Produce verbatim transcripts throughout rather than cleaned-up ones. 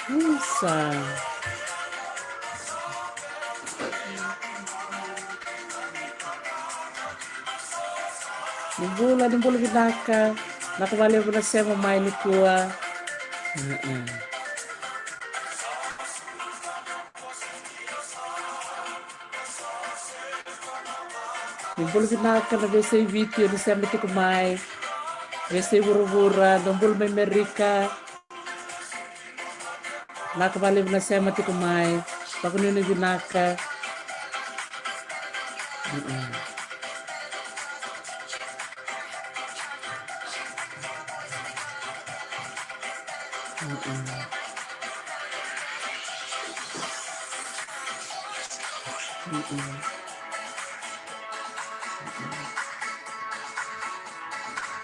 Isa. Ni bula, ni bula vinaka. Vinaka vakalevu na sema mai nikua. Mm-mm. Ni bula vinaka na veiyasai Viti, o ni sema tiko mai. Veiyasai vuravura, na bula mai Amerika. Vinaka vakalevu na sema tiko mai. Vakanuinui vinaka. Mm-mm. Mm-mm. Mm-mm.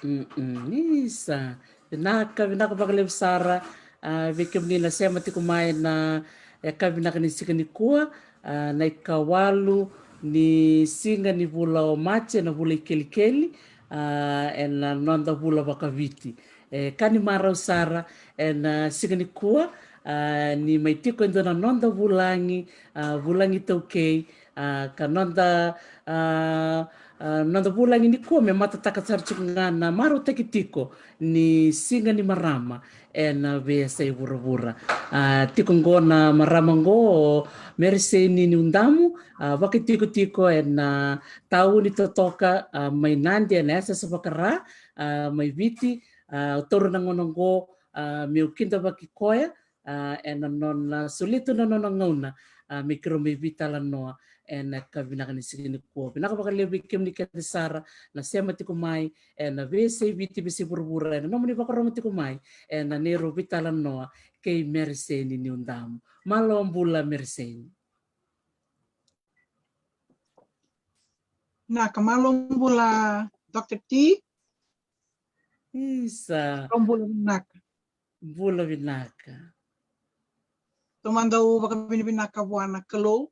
Mm-mm. Isa. Vinaka, vinaka vakalevu sara, ah, vei kemuni na sema tiko mai ena, eh, yakavi vinaka ni siga nikua, ah, na ikawalu ni siga ni vula o Maji, ena vula i kelikeli, ah, ena noda vula vakaviti. E ka ni marau sara ena siga nikua, ah, ni mai tiko e dua na noda vulagi, ah, vulagi iTaukei, ah, ka noda, ah, ah, noda vulagi nikua me matataka sara tiko ga na marautaki tiko ni siga ni marama ena veiyasai vuravura. Ah, tiko oqo na marama oqo, o Mereseini Niudamu, ah, vakaitikotiko ena tauni totoka, ah, mai Nadi, ena yasayasa vaka-Ra, ah, mai Viti. Ah, au taura na gauna oqo, ah, meu kidavaki koya, ah, ena nona solia tu na nona gauna, ah, me keirau mai veitalanoa ena yakavi vinaka ni siga nikua. Vinaka vakalevu vei kemuni kece sara na sema tiko mai ena veiyasai Viti, veiyasai vuravura, ena nomuni vakarorogo tiko mai ena neirau veitalanoa kei Mereseini Niudamu. Malo bula, Mereseini. Vinaka, malo bula, Doctor T. Isa. Malo bula vinaka. Bula vinaka. Taumada au vakavinavinaka vua na Kalou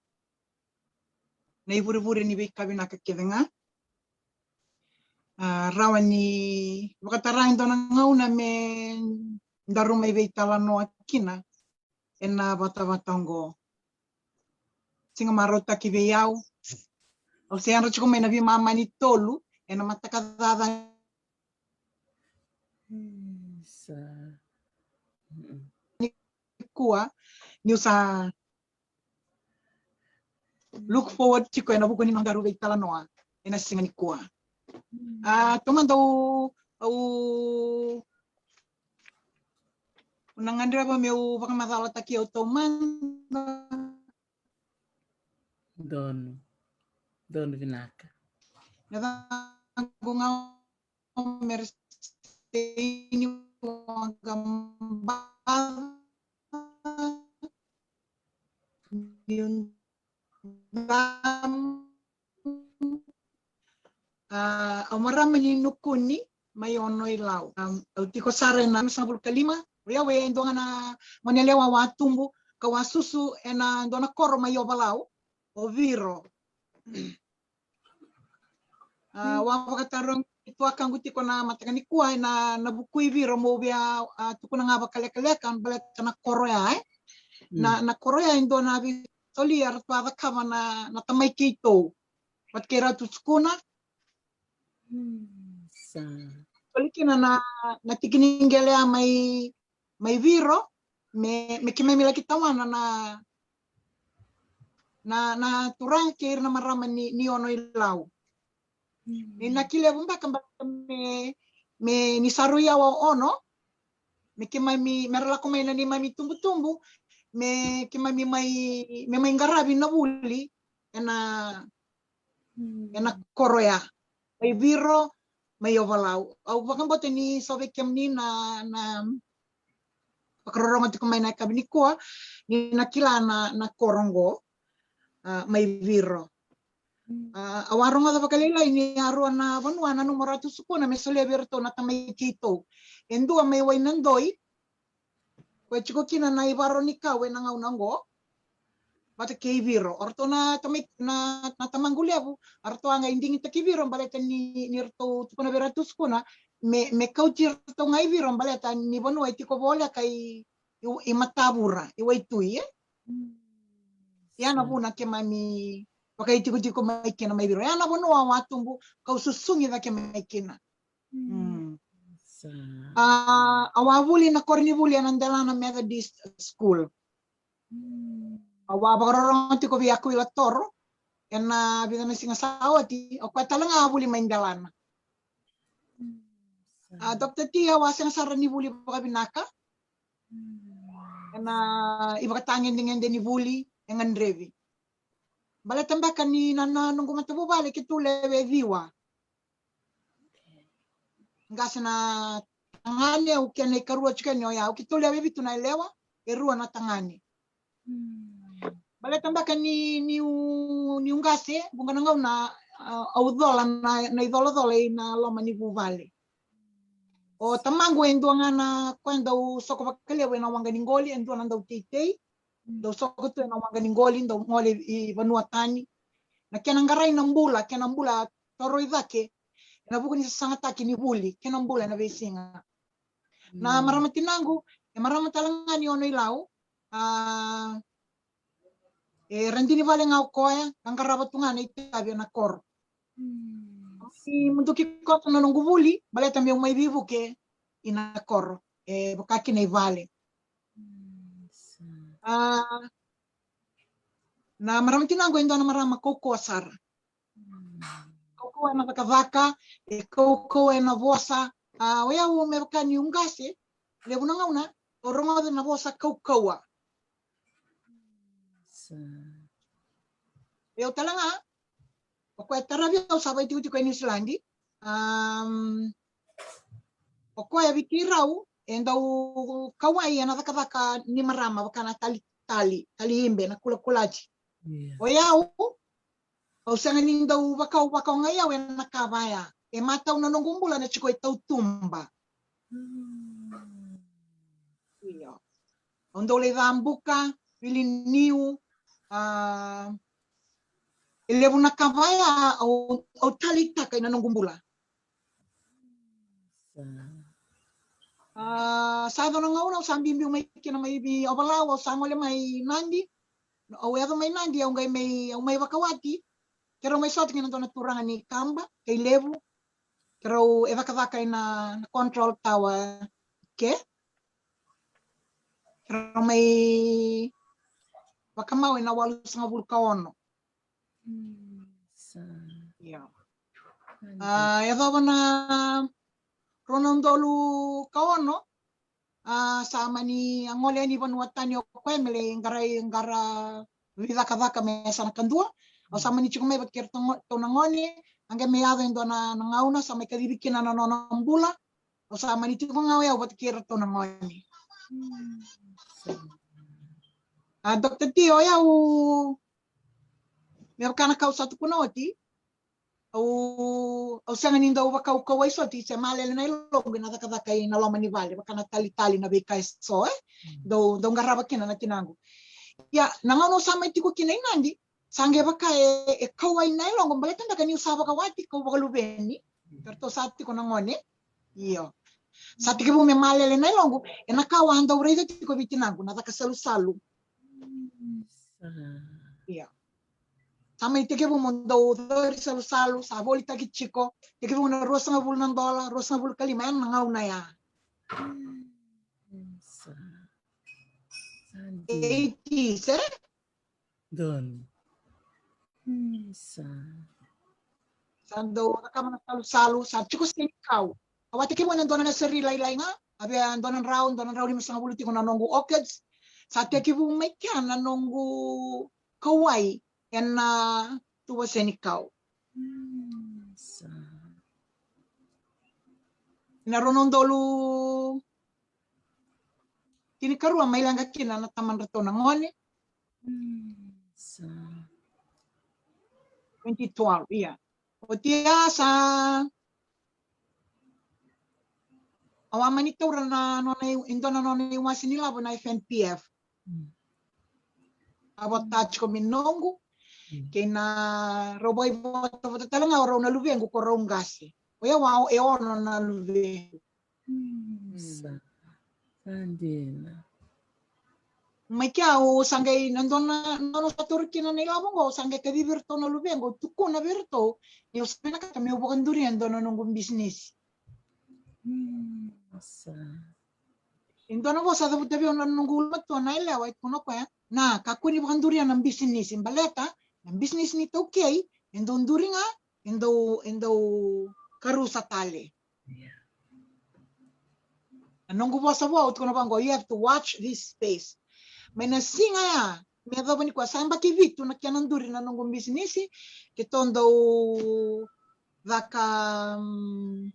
na ivurevure ni veika vinaka kece ga. Ah, rawa ni vakatara e dua na gauna me daru mai veitalanoa kina ena vatavata oqo. Siga marautaki vei au. Au se yadra tiko mai na veimama ni tolu ena mataka caca. Isa. Mm-mm. Nikua, niu sa look forward tiko ena vuku ni nodaru veitalanoa ena siga nikua. Mm. Ah, taumada au, au na gadreva meu vakamacalataki au taumada. Donu. Donu vinaka. Na yacaqu ga o Mereseini Waqabaca Niudamu. Ah, au marama ni Nukuni mai Ono-i-Lau. Am, au tiko sara ena ruasagavulu ka lima. O yau e dua ga na goneyalewa au a tubu kau a susu ena dua na koro mai Ovalau, o Viro. Ah, au a vakatarogi tuakaqu tiko na mataka nikua ena, na vuku i Viro, meu via, ah, tukuna ga vakalekaleka baleta na koro ya, e. Na, mm, na koro ya e dua na veisolia eratou a cakava na, na tamai keitou vata kei Ratu Sukuna. Mm, sa. Soli kina na, na tiki ni qele ya mai, mai Viro, me, me keimami laki tawana na, na, na turaga kei ira na marama ni, ni Ono-i-Lau. Mm. Ni na ki levu beka, beka me, me ni sa rui yawa o Ono, me keimami, me ra lako mai na neimami tubutubu, me keimami mai, me mai qaravi na vuli ena, mm, ena koro ya. Mai Viro, mai Ovalau. Au vakabauta ni so vei kemuni na, na vakarorogo tiko mai na yakavi nikua, ni na kila na, na koro oqo, ah, mai Viro. Mm. Ah, au a rogoca vakalailai ni a rua na vanua a nanuma o Ratu Sukuna me solia vei iratou na tamai keitou. E dua mai Wainadoi, koya tiko kina na ivaro ni kau ena gauna oqo, vata kei Viro. O ratou na tamai, na, na tamaqu levu, a ratou a qai digitaki Viro baleta ni, ni ratou tukuna vei Ratu Sukuna me, me kauti iratou ga i Viro baleta ni vanua e tiko voleka i, i, i Matavura, i Waitui, e? Ia na vuna keimami vakaitikotiko mai kina mai Viro. Ia na vanua au a tubu, kau susugi cake mai kina. Mm. A, au a vuli na koronivuli ena Delana Methodist School. Au a vakarorogo tiko vei Akuila Toro ena vica na siga sa oti, o koya tale ga a vuli mai Delana. A, Doctor T, au a sega sara ni vuli vakavinaka ena ivakatagedegede ni vuli e gadrevi. Baleta beka ni na, na noqu matavuvale keitou lewe ciwa. Qase na tagane, au kena ikarua tiko yani o yau. Keitou lewe vitu na yalewa, e rua na tagane. Baleta beka ni, niu, niu qase, vuqa na gauna, a, au cola na, na icolacola ina loma ni vuvale. O tamaqu e dua ga na koya dau soko vakalevu ena waqa ni qoli, e dua na dau teitei, dau soko tu ena waqa ni qoli, dau gole i vanua tani. Na kena qarai na bula, kena bula toroi cake ena vuku ni sasagataki ni vuli, kena bula ena veisiga. Na marama tinaqu, e marama tale ga ni Ono-i-Lau, a, e radini vale ga o koya, ka qarava tu ga na itavi ena koro. Ni muduki koto na noqu vuli, baleta meu mai veivuke ina koro, e vaka kina i vale. A, na marama tinaqu e dua na marama kaukauwa sara. Kaukauwa ena cakacaka, e kaukauwa ena vosa. A, o yau me vaka niu qase, levu na gauna au rogoca na vosa kaukauwa. Sa. Au tale ga, o koya e taravi au, sa vaitikotiko e Niusiladi. Am, o koya vei keirau e dau kauwai ena cakacaka ni marama, vaka na talitali, tali ibe, na kulakulati. Ia. O yau, au sega ni dau vakau, vakau ga i au ena ka vaya. E matau na noqu bula na tiko e tautuba. Mm. Io. Au dau lai cabuka, vili niu, a, e levu na ka vaya au, au taleitaka ina noqu bula. Sa. A, sa yaco na gauna au sa biubiu mai kina mai Vanuatu, au sa gole mai Nadi. Au yaco mai Nadi, au qai mai, au mai vakawati. Keirau mai sota kei na dua na turaga ni Kaba, kei Levu. Keirau e cakacaka ina, na control tower ke. Keirau mai vakamau ina walusagavulu ka ono. Mm, sa. Io. A, yacova na rua na udolu ka ono, a, sa mani a gole yani vanua tani o koya me lai qara, qara veicakacaka me yasana kadua. Au sa mani tiko mai vata kei iratou na gone, a qai mai yaco e dua na, na gauna sa mai kacivi kina na nona bula. Au sa mani tiko ga o yau vata kei iratou na gone. Mm, sa. A, Doctor T, o yau, me vaka na ka au sa tukuna oti, au, au sega ni dau vakaukauwai soti se malele na yaloqu ina cakacaka ina loma ni vale, vaka na talitali, na veika eso, e? Mm. Dau, dau qarava kina na tinaqu. Ia, na gauna au sa mai tiko kina i Nadi, sa qai vaka e, e kauwai na yaloqu, baleta beka niu sa vakawati, kau vakaluveni, mm, kei ratou sa tiko na gone. Io. Sa tekivu me malele na yaloqu ena ka au a dau raica tiko vei tinaqu, na caka salusalu. Mm, sa. Io. Sa mai tekivu mo dau cori salusalu, sa volitaki tiko, tekivu na ruasagavulu na dola, ruasagavulu ka lima, ena gauna ya. Mm, sa. Sa dina. Eighties, e? Donu. Mm, sa. Sa dau cakava na salusalu, sa tiko senikau. Au a tekivu ena dua na nursery lailai ga, a via dua na drau, dua na drau limasagavulu tiko na noqu orchids. Sa tekivu mai kea na noqu kauwai ena tuva senikau. Mm, sa. Ena rua na udolu tinikarua mai leqa kina na tamadratou na gone. Mm, sa. Twenty twelve, ia. Oti ya sa, au a mani taura na nona i, e dua na nona iwase ni lavo na F N P F. Mm. A vota tiko me noqu, mm, kei na rau vakaivotavota tale ga o rau na luvequ ko rau qase. O yau a, e ono na luvequ. Mm, sa, sa dina. Mai kea au sa qai na dua na, na nona sa taura kina na ilavo oqo, au sa qai kacivi iratou na luvequ, au tukuna vei iratou niu sa vinakata meu vakaduria e dua na noqu bisinisi. Mm, sa. E dua na vosa cavuta vei au na noqu ulumatua na yalewa, e tukuna o koya, na, kakua ni vakaduria na bisinisi, baleta na bisinisi ni taukei e dau duri ga, e dau, e dau karusa tale. Yeah. Na noqu vosa vou au tukuna vaqo, you have to watch this space. Mai na siga ya me yacova nikua sa yabaki vitu na kena duri na noqu bisinisi, keitou dau caka, mm,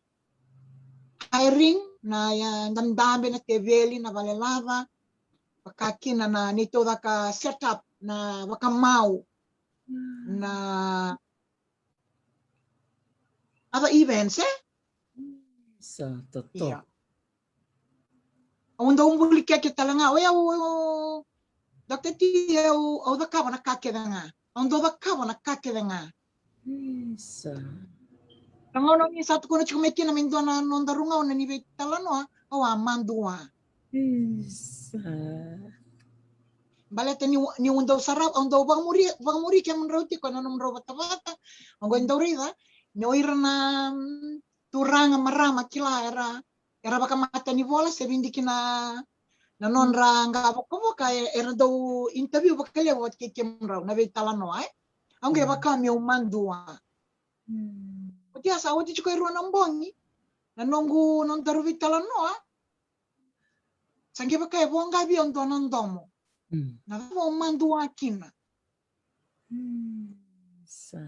hiring na, ya, dabedabe, na teveli, na valelaca, vaka kina na neitou caka set up na vakamau, mm, na other events, e? Sa totoka. Ia. Au dau buli keke tale ga, o yau, Doctor T, au, au cakava na ka kece ga. Au dau cakava na ka kece ga. Isa. Na gauna ni sa tukuna tiko mai kina me dua na nodaru gauna ni veitalanoa, au a madua. Isa. Baleta ni, niu dau sarava, au dau vakamuri, vakamuri kemudrau tiko ena nomudrau vatavata. Au qai dau raica ni o ira na, mm, turaga, marama, kila, era, era vakamatanivola, se vidiki na, na nodra qavokavoka, e, era dau interview vakalevu vata kei kemudrau na veitalanoa, e. Au qai vaka meu madua. Mm. Oti ya sa oti tiko e rua na bogi na noqu, nodaru veitalanoa. Sa qai vaka e voqa vei au dua na domo. Mm. Na cava au madua kina? Mm. Sa.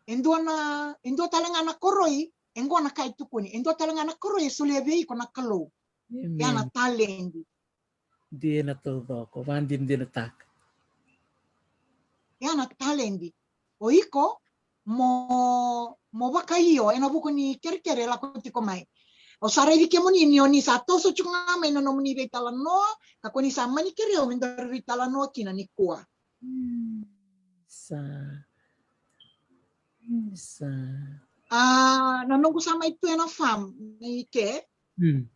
E dua na, e dua tale ga na koroi, e qo na ka e tukuni. E dua tale ga na koroi e solia vei iko na Kalou. Amen. Ya na taledi. Dina taucoko, vakadinadinataka. Ya na taledi. O iko mo, mo vakaio ena vuku ni kerekere e lako tiko mai. Au sa raici kemuni ni o ni sa toso tiko ga mai na nomuni veitalanoa, ka ko ni sa mani kerea au me daru veitalanoa kina nikua. Mm. Sa. Mm, sa. A, na noqu sa mai tu ena farm, mai ke. Mm.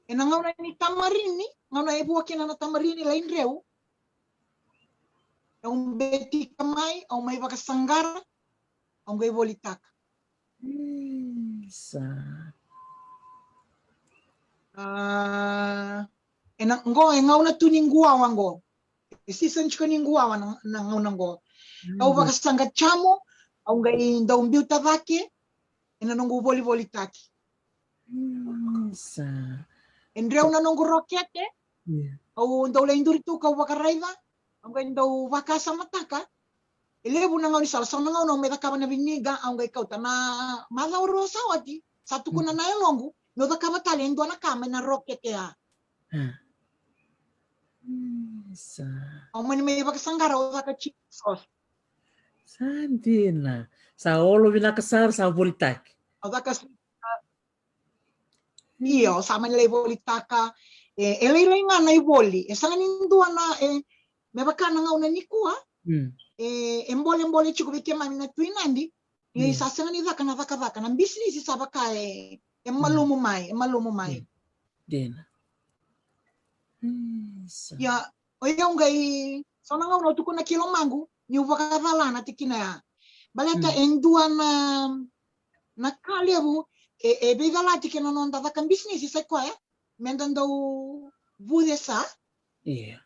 Ena gauna ni tamarini, gauna e vua kina na tamarini lai dreu. Au betika mai, au mai vakasaqara, au qai volitaka. Mm, sa. A, ena qo, e gauna tu ni quwawa qo. E season tiko ni quwawa na, na gauna qo. Mm. Au vakasaqa jamu, au qai dau biuta cake ena noqu volivolitaki. Mm, sa. E dreu na noqu rokete. Yeah. Au dau lai duri tu kau vakaraica. Au qai dau vakasamataka. E levu na gaunisala, so na gauna au mai cakava na viniga, au qai kauta na macawa rua sa oti. Sa tukuna na yaloqu meu cakava tale e dua na ka mai na rokete ya. A. Mm, sa. Au mani mai vakasaqara, au caka chicken sauce. Sa dina. Sa olo vinaka sara, sa volitaki. Au caka s-, io, sa mani lai volitaka. E, e lailai ga na ivoli. E sega ni dua na, e, me vaka na gauna nikua. Mm. E, e bolebole tiko vei keimami na Tui Nadi. Ia, sa sega ni caka na cakacaka, na bisinisi sa vaka e, e malumu mai, e malumu mai. Dina. Mm, sa. Ia, o yau qai, so na gauna au tukuna ki lomaqu niu vakacala na tikina ya. Baleta e dua na, na ka levu e, e veicalati kei na noda caka bisinisi, sa i koya meda dau vucesa. Ia.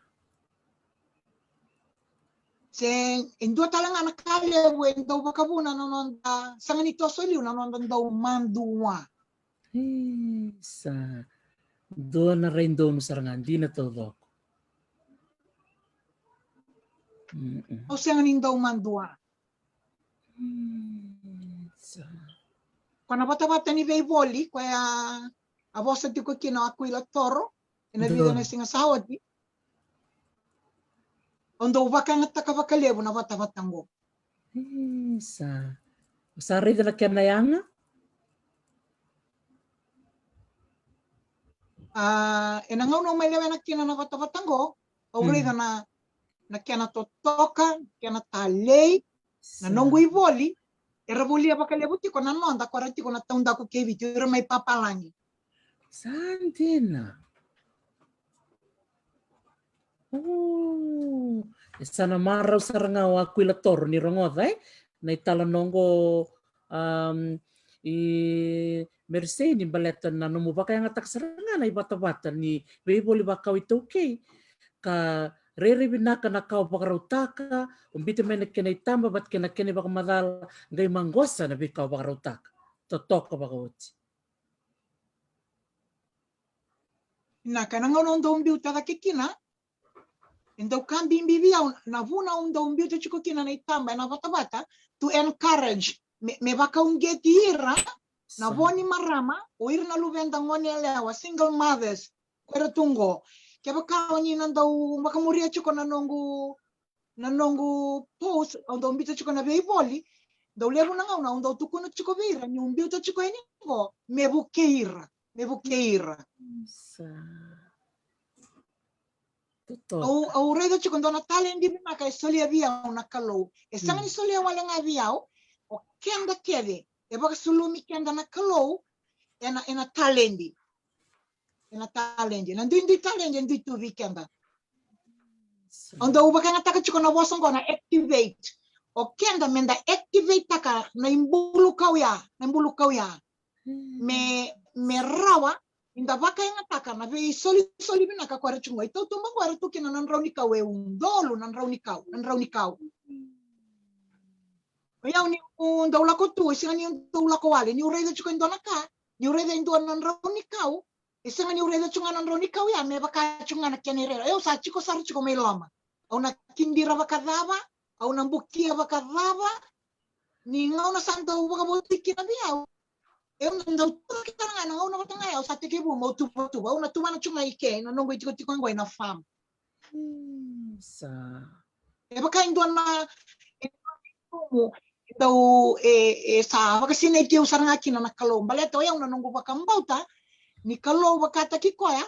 Se e dua tale ga na ka levu e dau vakavuna na noda, sega ni toso liu, na noda dau madua. Isa. Dua na rai donu sara ga, dina taucoko. Mm-mm. Au sega ni dau madua. Mm, sa. Ko na vatavata ni veivoli, koya a vosa tiko kina o Akuila Toro ena vica na siga sa oti. Au dau vakayagataka vakalevu na vatavata qo. Isa. O sa raica na kena yaga? A, ena gauna au mai lewena kina na vatavata qo, au raica na, na kena totoka, kena talei, na noqu ivoli, era volia vakalevu tiko na noda ko era tiko na taudaku kei Viti, o ira mai papalagi. Sa dina. O, e sa na marau sara ga o Akuila Toro ni rogoca, e? Na italanoa qo, am, i Merisei, ni baleta na nomu vakayagataka sara ga na ivatavata ni veivoli vakau iTaukei. Ka rairai vinaka na ka o vakarautaka, o biuta mai na kena itaba vata kei na kena ivakamacala, qai maqosa na veika o vakarautaka. Totoka vakaoti. Vinaka, na gauna au dau biuta cake kina, e dau ka bibi vei au, na vuna au dau biuta tiko kina na itaba ena vatavata, to encourage, me, me vakauqeti ira na vo ni marama, o ira na luveda, gone yalewa, single mothers, ko ira tu qo. Kevaka o ni na dau vakamuria tiko na noqu, na noqu post, au dau biuta tiko na veivoli, dau levu na gauna au dau tukuna tiko vei ira niu biuta tiko yani qo me vukei ira, me vukei ira. Sa. Totoka. Au, au raica tiko dua na taledi vinaka e solia vei au na Kalou. E sega ni solia wale ga vei au, o keda kece, e vakasulumi keda na Kalou ena, ena taledi. Ena taledi. Na duidui taledi e dui tu vei keda. Sa. Au dau vakayagataka tiko na vosa qo na activate. O keda meda activate-taka na ibulu kau ya, na ibulu kau ya. Me, me rawa ni da vakayagataka na veisolisoli vinaka ko era tu qo. I tautuba qo era tu kina na drau ni kau e udolu, na drau ni kau, na drau ni kau. O yau niu dau lako tu, e sega niu dau lako wale, niu raica tiko e dua na ka, niu raica e dua na drau ni kau, e sega niu raica tiko ga na drau ni kau ya me vaka tiko ga na kena irairai. Au sa tiko sara tiko mai loma. Au na kidira vakacava, au na bukia vakacava, ni gauna sa dau vakavotu kina vei au. Au na dau tuva kina ga na gauna vata ga, au sa tekivu meu tuvatuva, au na tuvana tu ga i ke, na noqu itikotiko qo ena farm. Hmm, sa. E vaka e dua na, e dua na itumu, e dau, e, e sa vakasinaiti au sara ga kina na Kalou. Baleta o yau na noqu vakabauta, ni Kalou vakataki koya,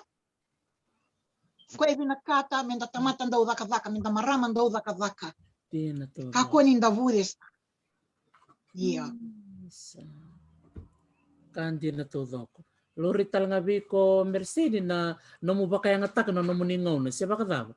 koya e vinakata meda tamata dau cakacaka, meda marama dau cakacaka. Dina taucoko. Kakua ni da vuce sara. Ia. Mm, sa. Ka dina taucoko. Lori tale ga vei iko Merisei ni na nomu vakayagataka na nomuni gauna, se vakacava?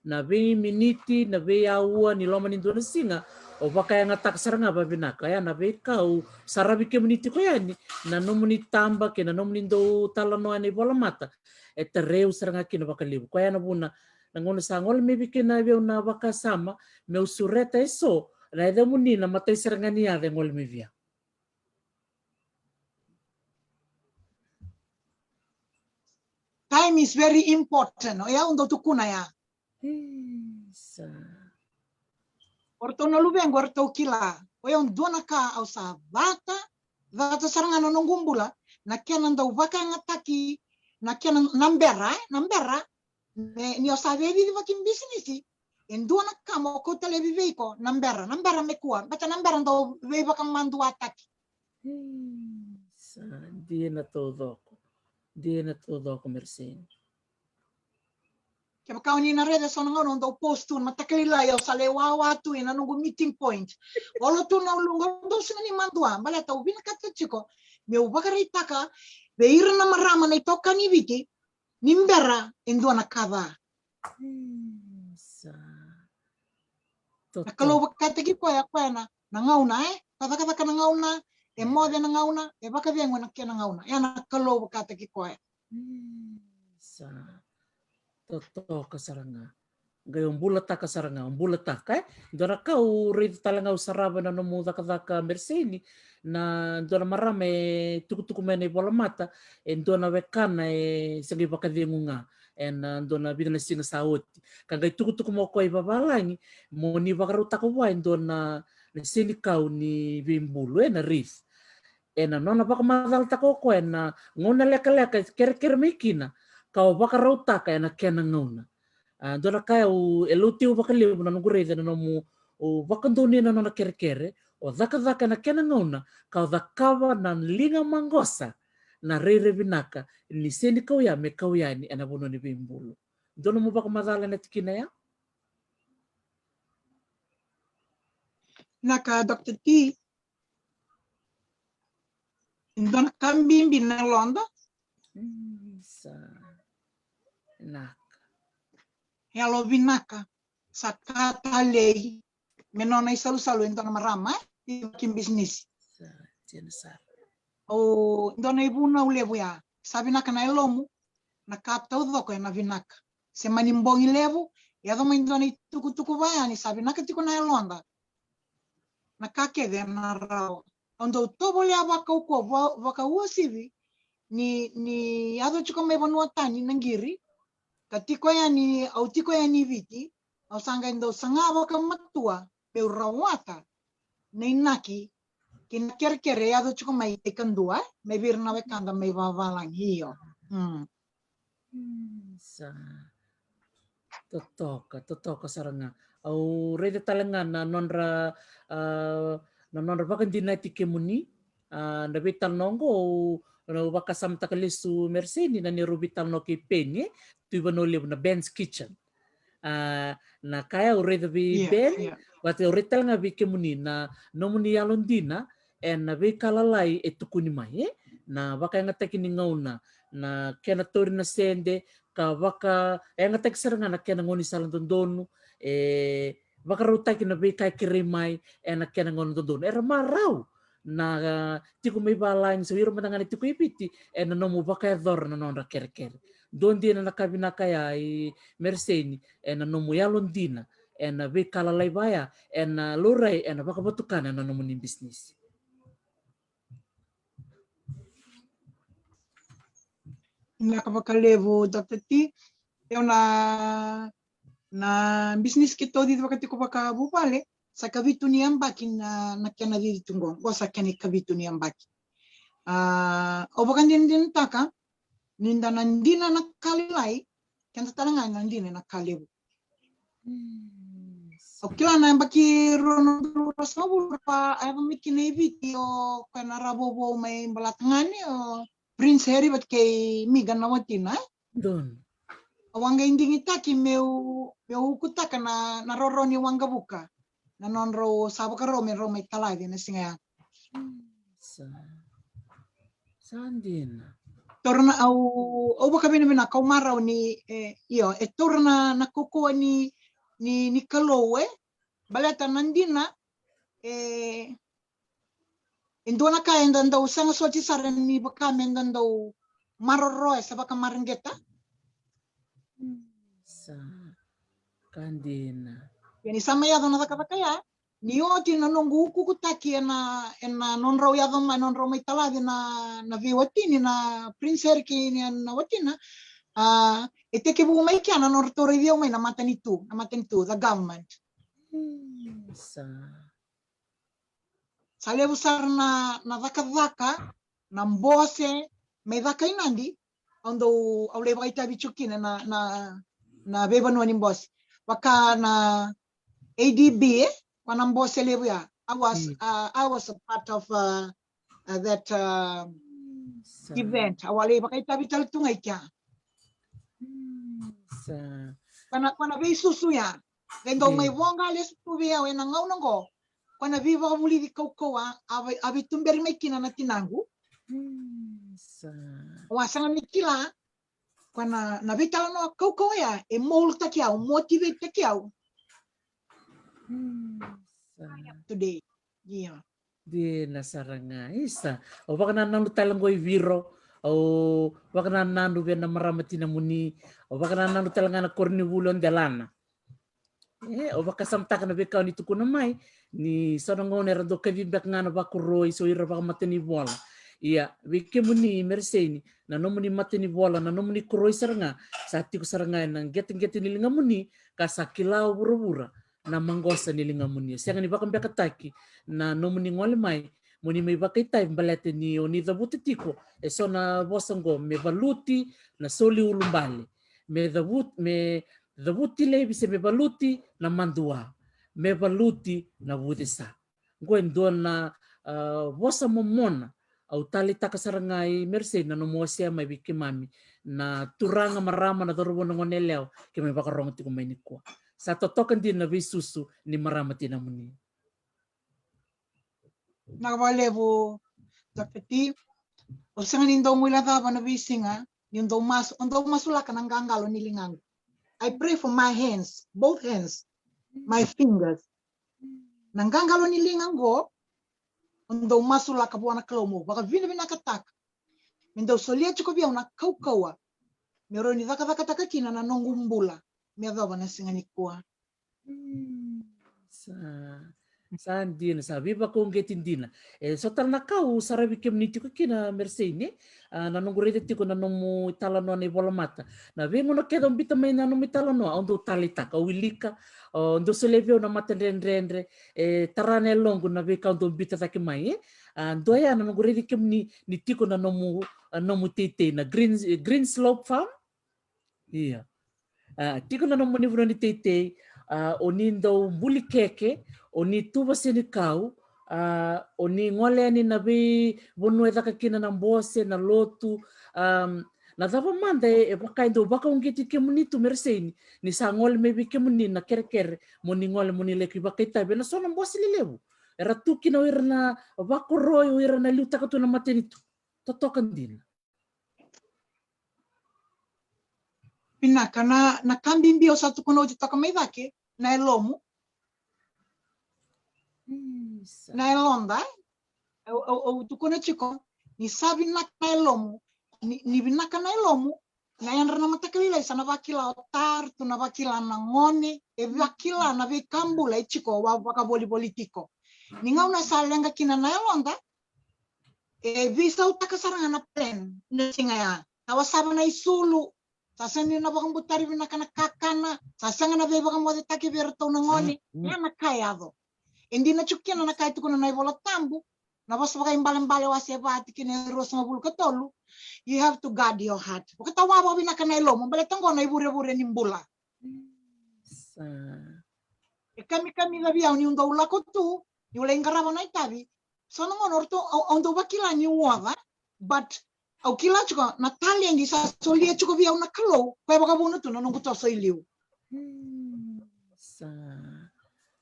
Na veiminiti, na veiaua ni loma ni dua na siga, o vakayagataka sara ga vavinaka. Ia na veikau, saravi kemuni tiko yani, na nomuni taba kei na nomuni dau talanoa ena ivolamata. E tarai au sara ga kina vakalevu. Koya na vuna, na gauna sa gole mai vei kina vei au na vakasama, meu sureta eso, na yacamuni na imatai sara ga ni yaca e gole mai vei au. Time is very important. O yau dau tukuna ya. Isa. O ratou na luvequ, o ratou kila. O yau dua na ka au sa vata, vata sara ga na noqu bula, na kena dau vakayagataki, na kena na bera, e, na bera, me, ni o sa veivici vakabisinisi, e dua na ka mo kauta laivi vei iko, na bera, na bera me kua, baleta na bera dau veivakamaduataki. Hmm, sa dina taucoko. Dina taucoko, Merisei. Kevaka o ni na raica eso na gauna au dau post tu, mataka lailai au sa lai wawa tu ena noqu meeting point. Olo tu na uluqu, au dau sega ni madua, baleta au vinakata tiko meu vakaraitaka vei ira na marama na itokani Viti, ni bera e dua na ka ca. Hmm, sa. Na Kalou vakataki koya, koya na, na gauna, e? Ka cakacaka na gauna, e moce na gauna, e vakacegu ena kena gauna. E na Kalou vakataki koya. Hmm, sa. Totoka sara ga. Qai o bulataka sara ga, o bulataka, e? Dua na ka au raica tale ga, au sarava na nomu cakacaka, Merisei, ni na dua na marama e tukutuku mai na ivolamata, e dua na wekana e se qai vakacegu ga ena dua na vica na siga sa oti. Ka qai tukutuku mai o koya i vavalagi mo ni vakarautaka vua e dua na, na senikau ni veibulu, e, na wreath. Ena nona vakamacalataka o koya na gauna lekaleka e kerekere mai kina, ka o vakarautaka ena kena gauna. A, dua na ka au, e lauti au vakalevu na noqu raica na nomu, o vakadonuya na nona kerekere, o cakacaka ena kena gauna, ka o cakava na liga maqosa, na rairai vinaka ni senikau ya me kau yani ena vanua ni veibulu. Dua nomu vakamacala ena tikina ya? Na ka, Doctor T, Dua na ka bibi na yaloda. Mm, sa vinaka. Yalo vinaka. Sa ka talei me nona isalusalu e dua na marama, e, ki bisinisi. Sa, dina sara. O dua na ivunau levu ya. Sa vinaka na yalomu, na ka taucoko ena vinaka. Se mani bogi levu, e yaco mai dua na itukutuku vaya ni sa vinaka tiko na yaloda. Na ka kece ena rawa. Au dau tovolea vakaukauwa, va-, vakauasivi ni, ni yaco tiko mai vanua tani na qiri. Ka tiko yani, au tiko yani Viti, au sa qai dau saga vakamatua meu rawata na inaki kei na kerekere e yaco tiko mai e kadua, e, mai vei ira na wekada mai vavalagi, io. Mm. Mm, sa totoka, totoka sara ga. Au raica tale ga na nodra, ah, na nodra vakadinati kemuni, ah, na veitalanoa oqo, au, au vakasamataka lesu Mereseni na neirau veitalanoa kei Peni, e, tu i Vanua Levu na Ben's Kitchen. Ah, na ka ya au raica vei, io, Ben, io, vata au raica tale ga vei kemuni na nomuni yalodina ena veika lalai e tukuni mai, e? Na vakayagataki ni gauna, na kena tauri na sede, ka vakayagataki sara ga na kena gaunisala dodonu, e vakarautaki na veika e kerei mai ena kena gauna dodonu. Era marau na, ah, tiko mai valagi, so ira mada ga na tiko i Viti, ena nomu vakayacora na nodra kerekere. Dua dina na ka vinaka ya i Mereseni, ena nomu yalodina ena veika lalai vaya, ena laurai, ena vakavatukana na nomuni bisinisi. Vinaka vakalevu, Doctor T. Io, na, na bisinisi keitou cici vaka tiko vakavuvale, sa ikavitu ni yabaki na, na kena cici tu qo. Qo sa kena ikavitu ni yabaki. Ah, au vakadinadinataka ni da na dina na ka lailai, keda tale ga na dina na ka levu. Mm. Au kila na yabaki rua na udolu ruasagavulu, a yaco mai kina i Viti o koya na ravouvou mai Bolatagane, o Prince Harry vata kei Meghan na watina, e? Donu. Au a qai digitaki meu, meu ukutaka na, na roro ni waqavuka, na nodrau sa vakarau me rau mai talaci na siga ya. Sa, sa dina. Taura na, au, au vakavinavinaka, au marau ni, e, io, e taura na, na kaukauwa ni, ni, ni Kalou, e? Baleta na dina, e, e dua na ka eda dau sega soti sara ni vaka meda dau maroroya se vakamareqeta. Sa ka dina. Ia ni sa mai yaco na cakacaka ya, ni oti na noqu ukukutaki ena, ena nodrau yaco mai, nodrau mai talaci na, na veiwatini, na Prince Harry kei na watina, a, e tekivu mai kea na nodratou raici au mai na matanitu, na matanitu, the government. Mm, sa. Sa levu sara na, na cakacaka, na bose, mai caka i Nadi, au dau, au lai vakaitavi tiko kina na, na, na veivanua ni bose. Vaka na A D B, e? Ko na bose levu ya. I was, mm, uh, I was a part of, uh, uh, that, uh, sa, event. Au a lai vakaitavi tale tu ga i kea. Mm, sa. Ko na, ko na veisusu ya. Qai dau, mm, mai voqa lesu tu vei au ena gauna oqo. Ko na veivakavulici kaukauwa a vei, a veituberi mai kina na tinaqu. Mm, sa. Au a sega ni kila. Ko na, na veitalanoa kaukauwa ya e moldtaki au, motivatetaki au. Mm, sa. Today. Io. Dina sara ga, isa. Au vakanananu tale qo i Viro. Au vakanananu vei na marama tinamuni. Au vakanananu tale ga na koronivuli o Delana. E, au vakasamataka na veika o ni tukuna mai, ni so na gauna era dau kacivi beka ga na vakoroi, so ira vakamatanivola. Ia, vei kemuni Mereseni, na nomuni matanivola, na nomuni koroi sara ga, sa tiko sara ga ena qeteqete ni ligamuni, ka sa kila o vuravura na maqosa ni ligamuni. Sega ni vakabekataki na nomuni gole mai mo ni mai vakaitavi baleta ni o ni cavuta tiko e so na vosa oqo, me valuti na soli ulubale, me cavuti, me cavuti laivi se me valuti na madua, me valuti na vucesa. Oqo e dua na, ah, vosa momona au taleitaka sara ga i Mereseni na nomu wasea mai vei keimami na turaga, marama, na cauravou, na goneyalewa keimami vakarogo tiko mai nikua. Sa totoka dina na veisusu ni marama tinamuni. Vinaka vakalevu, Doctor T. O sega ni dau guilecava na veisiga ni o dau masu, o dau masulaka na qaqalo ni ligaqu. I pray for my hands, both hands, my fingers. Na qaqalo ni liga qo, o dau masulaka vua na Kalou mo vakavinavinakataka me dau solia tiko vei au na kaukauwa me rawa ni cakacakataka kina na noqu bula me yacova na siga nikua. Sa, sa dina, sa veivakauqeti dina. E so tale na ka au saravi kemuni tiko kina, Mereseini. A, na noqu raica tiko na nomu italanoa na ivolamata, na veigauna kece au biuta mai na nomu italanoa, au dau taleitaka, au wilika, au dau solia vei au na matadredredre, e tara na yaloqu na veika au dau biuta cake mai, e. A, dua ya na noqu raici kemuni ni tiko na nomu, a, nomu teitei na Green, Green Slope Farm. Ia. A, tiko na nomuni vanua ni teitei, a, o ni dau buli keke, o ni tuva senikau, a, o ni gole yani na veivanua e caka kina na bose, na lotu, a, na cava mada e, e vaka e dau vakauqeti kemuni tu, Mereseini, ni sa gole mai vei kemuni na kerekere mo ni gole mo ni laki vakaitavi ena so na bose lelevu era tu kina o ira na vakoroi, o ira na liutaka tu na matanitu? Totoka dina. Vinaka, na, na ka bibi au sa tukuna oti toka mai cake, na yalomu. Isa. Na yaloda, e? Au, au, au tukuna tiko ni sa vinaka na yalomu, ni, ni vinaka na yalomu, na yadra na mataka lailai sa na vakila o tar tu, na vakila na gone, e vakila na veika bula e tiko, wa vakavolivoli tiko. Ni gauna sa leqa kina na yaloda, e veisautaka sara ga na plan na siga ya. Sa wasava na isulu, sa sega ni na vakabutari vinaka na kakana, sa sega na veivakamocetaki vei iratou na gone. Mm, mm. Ya na ka e yaco. E dina tiko kina na ka e tukuna na iVola Tabu, na Vosa Vakaibalebale wase va tikina e ruasagavulu ka tolu. You have to guard your heart. Vakatawa vakavinaka na yalomu, baleta qo na ivurevure ni bula. Sa. E kamikamica vei au niu dau lako tu, niu lai qarava na itavi. So na gauna o ratou, au, au dau vakila niu oca, but au kila tiko na taledi sa solia tiko vei au na Kalou, koya e vakavuna tu na noqu toso i liu. Hmm, sa.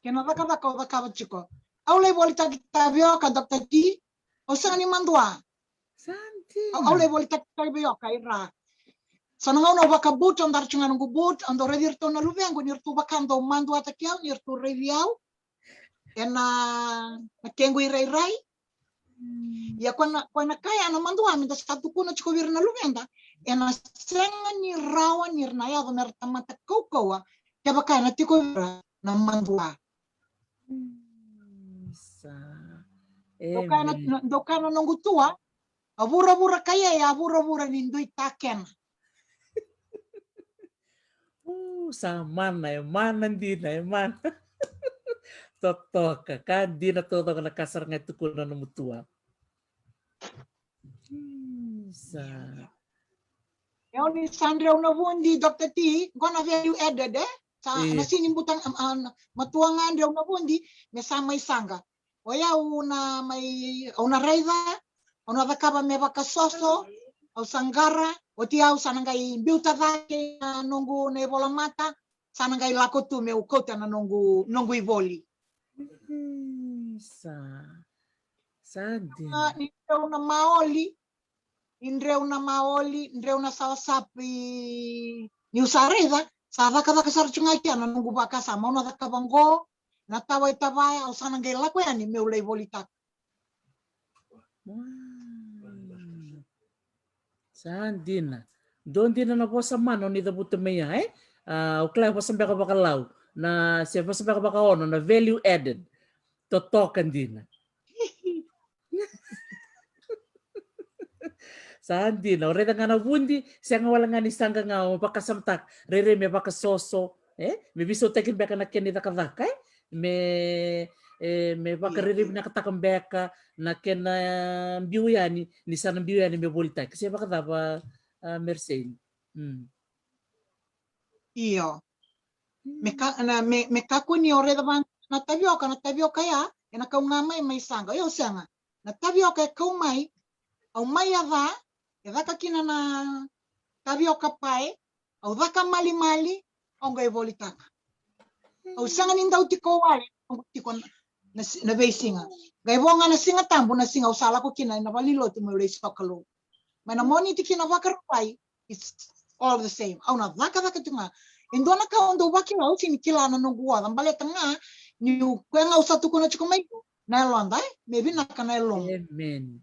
Kei na cakacaka au cakava tiko. Au lai volitaki tavioka, Doctor T, au sega ni madua. Sa dina. Au, au lai volitaki tavioka i ra. So na gauna au vakabutu, au dara tiko ga noqu butu, au dau raici iratou na luvequ, ni ratou vaka dau maduataki au, ni ratou raici au ena, na kequ irairai. Hmm. Ia koya na, koya na ka ya na madua me da sa tukuna tiko vei ira na luveda, ena sega ni rawa ni ra na yaco me ra tamata kaukauwa kevaka ena tiko vei ira na madua. Hmm, sa. Dou kaya na, amen, na, dou kaya na noqu tua, a vuravura kaya e a vuravura ni dui takena. Uh, sa mana, e mana dina, e mana. Totoka, ka dina totoka na ka sara ga e tukuna na nomu tua. Hmm, sa. E o ni sa dreu na vudi, Doctor T, qo na value added, e? Sa, io, na sini buta, am, am, matua ga dreu na vudi, me sa mai saqa. O yau na mai, au na raica, au na cakava me vakasoso, au sa qara, oti au sa na qai biuta cake na noqu na ivolamata, sa na qai lako tu meu kauta na noqu, noqu ivoli. Hmm, sa, sa dina. Ni dreu na maoli, ni dreu na maoli, dreu na sawasapi, niu sa raica, sa cakacaka sara tu ga kea na noqu vakasama, au na cakava qo, na tawa e tavaya, au sa na qai lako yani meu lai volitaka. Wow. Sa dina. Dua dina na vosa mana o ni cavuta mai ya, e? A, au kila e vosa beka vakalau. Na, se vosa beka vakaono, na value added. Totoka dina. Sa dina, o raica ga na vudi, sega wale ga ni saqa ga, o vakasamataka, rairai me vakasoso, e? Me veisautaki beka na kena icakacaka, e? Me, e, me vakarairai vinakataka beka na kena biu yani, ni sa na biu yani me volitaki. Se vakacava, a, Mereseini? Hmm. Io. Me ka, na, me, me kakua ni o raica vaka na tavioka, na tavioka ya, ena kau ga mai, mai saqa. Io, sega. Na tavioka e kau mai, au mai a ca, e caka kina na tavioka pae, au caka malimali, au qai volitaka. Au sega ni dau tiko wale, au tiko na, na, si- na veisiga. Qai vo ga na Siga Tabu, na siga au sa lako kina ena valenilotu meu lai sokalou. Mai na Moniti ki na Vakarauwai, it's all the same. Au na cakacaka tiko ga. E dua na ka au dau vakila, au sega ni kila na noqu oca, baleta ga niu, koya ga au sa tukuna tiko mai, na yaloda, e, me vinaka na yalomu. Amen.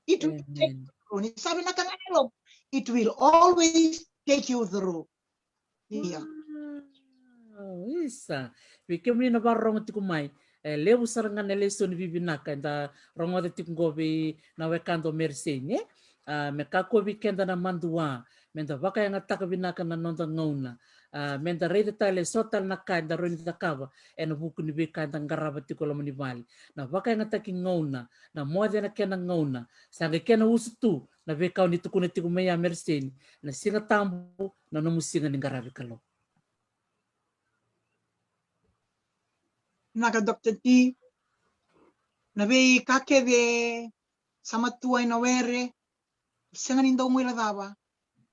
It will take you through. Ni sa vinaka ga na yalomu, it will always take you through. Ia. Wow, isa. Vei kemuni na vakarorogo tiko mai, e levu sara ga na lesoni vivinaka eda rogoca tiko qo vei na wekada o Meriseni, e? A, me kakua vei keda na madua, meda vakayagataka vinaka na noda gauna. A, meda raica tale so tale na ka eda rawa ni cakava ena vuku ni veika eda qarava tiko e loma ni vale. Na vakayagataki gauna, na moce ena kena gauna, sa qai kena usu tu na veika o ni tukuna tiko mai ya Meriseni, na Siga Tabu na nomu siga ni qaravi Kalou. Vinaka Doctor T. Na veika kece sa matua ena were, sega ni dau guilecava.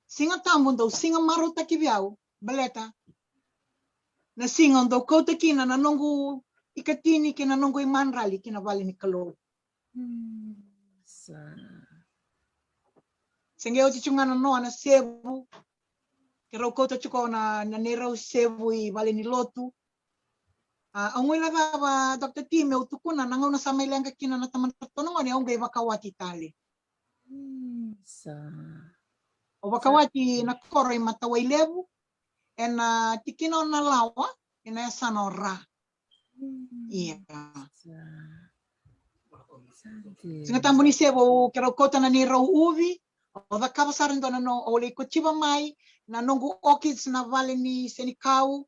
Siga Tabu dau sega marautaki vei au, baleta na siga au dau kauta kina na noqu ikatini kei na noqu imadrali ki na vale ni Kalou. Mm, sa. Se qai oti tiko ga na noa na sevu, keirau kauta tiko na, na neirau sevu i valenilotu. A, au guilecava Doctor T meu tukuna na gauna sa mai leqa kina na tamadra totona gone, au qai vakawati tale. Mm, sa. Au vakawati na koro i Matawailevu, ena tikina o Nalawa, ena yasana o Ra. Mm, ia. Sa. Sa dina. Siga Tabu ni sevu, keirau kauta na neirau uvi, au cakava sara e dua na no, au lai kotiva mai na noqu orchids na vale ni senikau.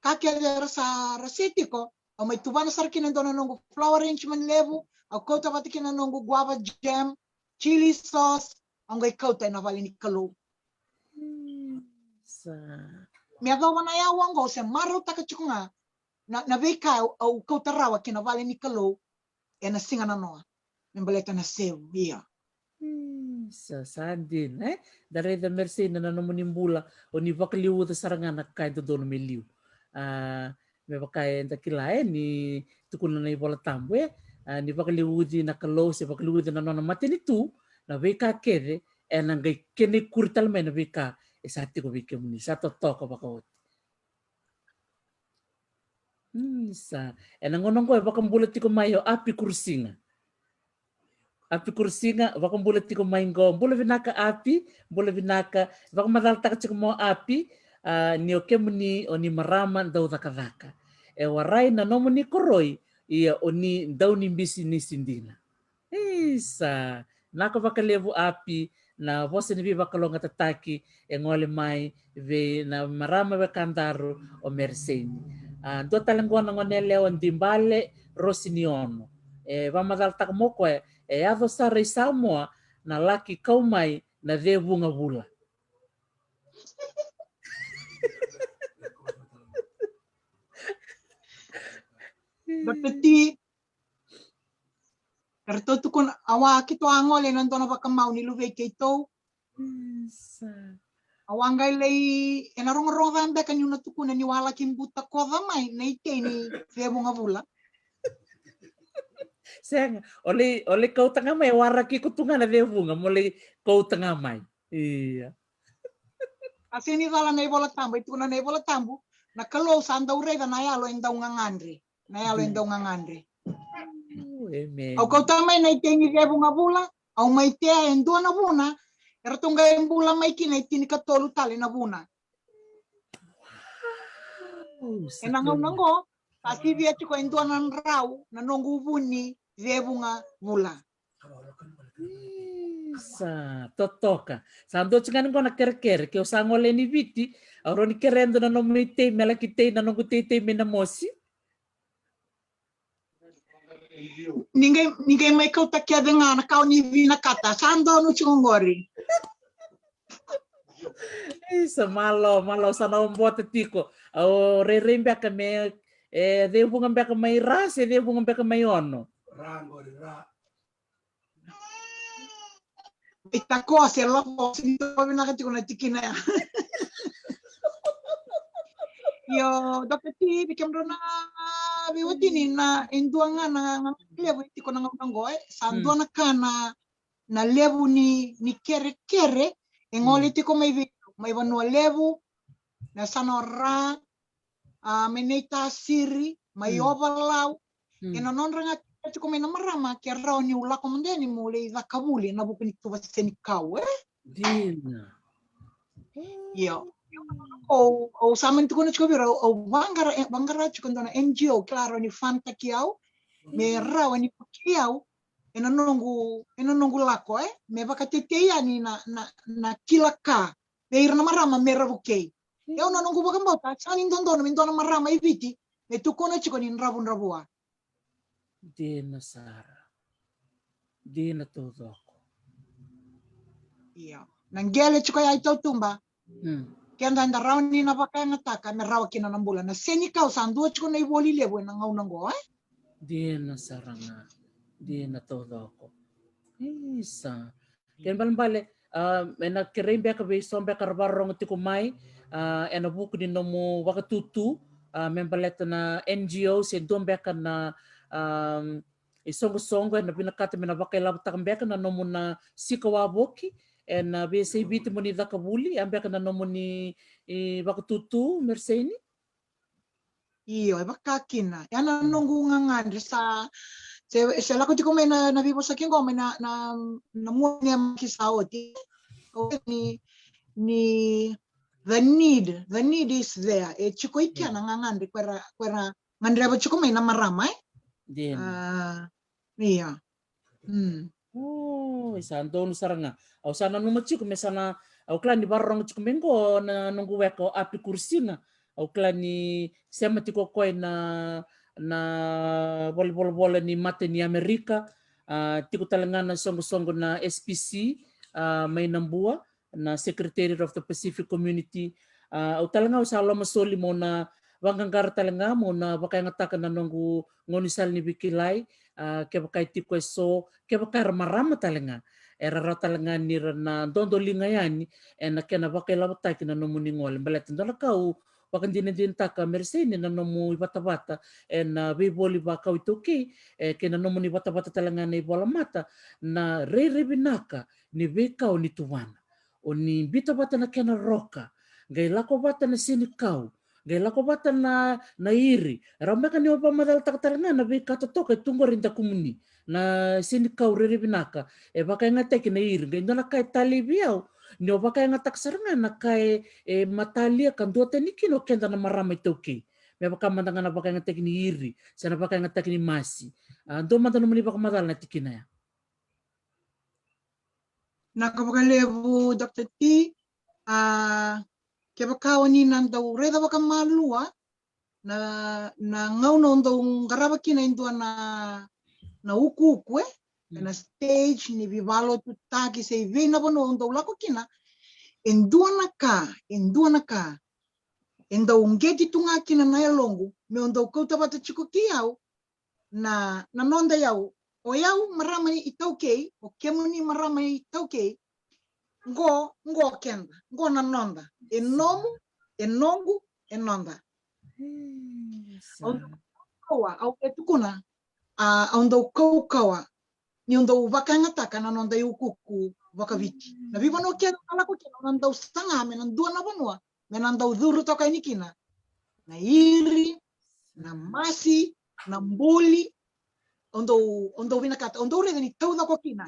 Ka kece era sa rase tiko, au mai tuvana sara kina e dua na noqu flower arrangement levu, au kauta vata kina na noqu guava jam, chili sauce, au qai kauta ena vale ni Kalou. Mm, sa. Me yacova na yawa oqo se marautaka tiko ga na, na veika au, au kauta rawa ki na vale ni Kalou ena siga nanoa me baleta na sevu, ia. Mm, sa, sa dina, e? Da raica Meriseni na nomuni bula, o ni vakaliuca sara ga na ka e dodonu me liu. A, me vaka eda kila, e, ni tukuna na iVola Tabu, e? A, ni vakaliuci na Kalou se vakaliuci na nona matanitu, na veika kece ena qai kena ikuri tale mai na veika e sa tiko vei kemuni, sa totoka vakaoti. Mm, sa. Ena gauna oqo e vakabula tiko mai o Api Kurusiga. Api Kurusiga, vakabula tiko mai qo. Bula vinaka Api, bula vinaka. Vakamacalataka tiko mai o Api, a, ni o kemuni o ni marama dau cakacaka. E warai na nomuni koroi, ia o ni dau ni bisinisi dina. Isa, naka vakalevu Api, na vosa ni veivakalougatataki e gole mai vei na marama wekadaru o Meriseni. A, dua tale qo na gone yalewa Dibale Rosiniono. E vakamacalataka mai o koya, e yaco sara i Samoa na laki kau mai na cevuga vula. Doctor T, eratou tukuna, au a keitou a gole ena dua na vakamau ni luvei keitou. Isa. Au a qai lai, ena rogorogo ca beka niu na tukuna niu a laki butakoca mai na itei ni cevuga vula. Sega, o lai, o lai kauta ga mai, e waraki iko tu ga na cevuga, mo lai kauta ga mai. Ia. A sega ni cala na iVola Tabu, e tukuna na iVola Tabu, na Kalou sa dau raica na yalo e dau gagadre. Na yalo e dau gagadre. Amen. Au kauta mai na itei ni cevuga vula, au mai tea e dua na vuna, eratou qai bula mai kina e tinikatolu tale na vuna. Ena gauna oqo, sa sivia tiko e dua na drau na noqu vu ni cevuga vula. Isa, totoka. Sa dua tiko ga ni qo na kerekere, ke au sa gole ni Viti, au rawa ni kerea e dua na nomu itei me laki tei na noqu teitei mai Namosi. Ni qai, ni qai mai kauta kece ga na ka o ni vinakata. Sa donu tiko qori. Isa, malo, malo, sa na obota tiko. Au rairai beka me, e, cevuga beka mai Ra se cevuga beka mai Ono? Ra qori, Ra. Ita ko se lako, se ni toka vinaka tiko na tikina ya. Io, Doctor T, vei kemudrau na veiwatini, na e dua ga na, na levu e tiko na gauna oqo, e sa dua na ka na, na levu ni, ni kerekere e gole tiko mai vei, mai Vanua Levu, na Sanora, a, mai Naitasiri, mai Ovalau. E na nodra ga kila tiko mai na marama, ke rawa niu lako mada yani mo lai caka vuli na vuku ni tuva senikau, e? Dina. Io. Au, au sa mani tukuna tiko vei ira, au, au vaqara, e, vaqara tiko dua na N G O, ke rawa ni fund-taki au, me rawa ni vukei au e na noqu, e na noqu lako, e? Me vakatetei yani na, na, na kila ka vei ira na marama me ra vukei. Ia na noqu vakabauta, sa ni dodonu me dua na marama i Viti me tukuna tiko ni dravudravua. Dina sara. Dina taucoko. Io. Na qele tiko ya i tautuba. Keda eda rawa ni na vakayagataka me rawa kina na bula. Na senikau sa dua tiko na ivoli levu e na gauna oqo, e? Dina sara ga. Dina taucoko. Isa. Kena ibalebale, a, e na kerei beka vei so beka ra vakarorogo tiko mai, a, e na vuku ni nomu vakatutu, a, me baleta na N G O se dua beka na, a, isoqosoqo e na vinakata me na vakailavotaka beka na nomuni sika wavoki e na veiyasai Viti mo ni caka vuli, a beka na nomuni, e, vakatutu, Mereseini? Io, e vaka kina. E na noqu gagadre sa, se, se lako tiko mai na, na veivosaki oqo mai na, na, na mua ni yamaki sa oti. Ni, ni the need, the need is there. E tiko i kea na gagadre ko era, ko era gadreva tiko mai na marama, e? Dina. A, io. O, e sa donu sara ga. Au sa nanuma tiko me sa na, au kila ni vakarorogo tiko mai oqo na noqu weka o Api Kurusina. Au kila ni sema tiko o koya na, na valenivolavola ni mata ni Amerika. A, tiko tale ga na soqosoqo na S P C, a, mai Nabua, na Secretariat of the Pacific Community. A, au tale ga au sa lomasoli mo na vaqaqara tale ga mo na vakayagataka na noqu gaunisala ni veikilai, a, kevaka e tiko e so, kevaka era marama tale ga. Era rawa tale ga ni ra na dodoliga yani e na kena vakailavotaki na nomuni gole. Baleta dua na ka au vakadinadinataka, Mereseini, na nomu ivatavata e na veivoli vakau iTaukei, e, kei na nomuni ivatavata tale ga na ivolamata, na rairai vinaka ni veikau ni tuvana. O ni biuta vata na kena roka, qai lako vata na senikau, qai lako vata na, na iri. Rawa beka ni o vakamacalataka tale ga na veika totoka e tu qori e dakumuni. Na senikau rairai vinaka e vakayagataki na iri. Qai dua na ka e talei vei au, ni o vakayagataka sara ga na ka e, e matalia ka duatani kina o keda na marama iTaukei. Me vaka mada ga na vakayagataki ni iri se na vakayagataki ni masi. A, dua mada nomuni vakamacala na tikina ya. Vinaka vakalevu, Doctor T. A, kevaka o ni na dau raica vakamalua na, na gauna o dau qarava kina e dua na, na ukuuku, e? E na stage ni veivakalotutaki se i vei na vanua o dau lako kina, e dua na ka, e dua na ka e dau uqeti tu ga kina na yaloqu, me o dau kauta vata tiko kei au, na, na noda iyau. O yau marama iTaukei, o kemuni marama iTaukei. Qo, qo keda, qo na noda. E nomu, e noqu, e noda. Au dau kaukauwa, au e tukuna, a, au dau kaukauwa ni au dau vakayagataka na noda iukuuku vakaviti. Na veivanua kece au lako kina, au na dau saga me na dua na vanua me na dau curu toka yani kina na iri, na masi, na buli. Au dau, au dau vinakata, au dau raica ni taucoko kina.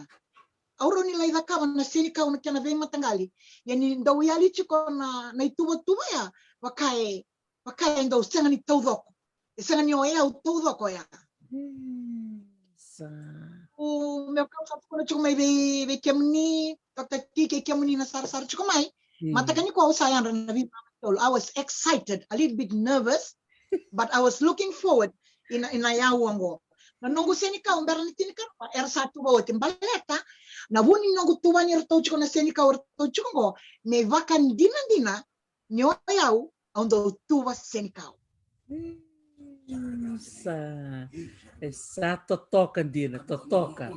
Au rawa ni lai cakava na senikau na kena veimataqali. Ia ni dau yali tiko na, na ituvatuva ya, vaka e, vaka e dau sega ni taucoko. E sega ni o yau taucoko ya. Sa. O meu kau sa tukuna tiko mai vei, vei kemuni, Doctor T, kei kemuni na sarasara tiko mai. Mataka nikua au sa yadra na veimarama tolu. I was excited, a little bit nervous, but I was looking forward ina, ina yau oqo. Na noqu senikau bera ni tinikarua era sa tuva oti. Baleta na vu ni noqu tuvani iratou tiko na senikau iratou tiko oqo, me vakadinadina ni o yau au dau tuva senikau. Sa, e sa totoka dina, totoka.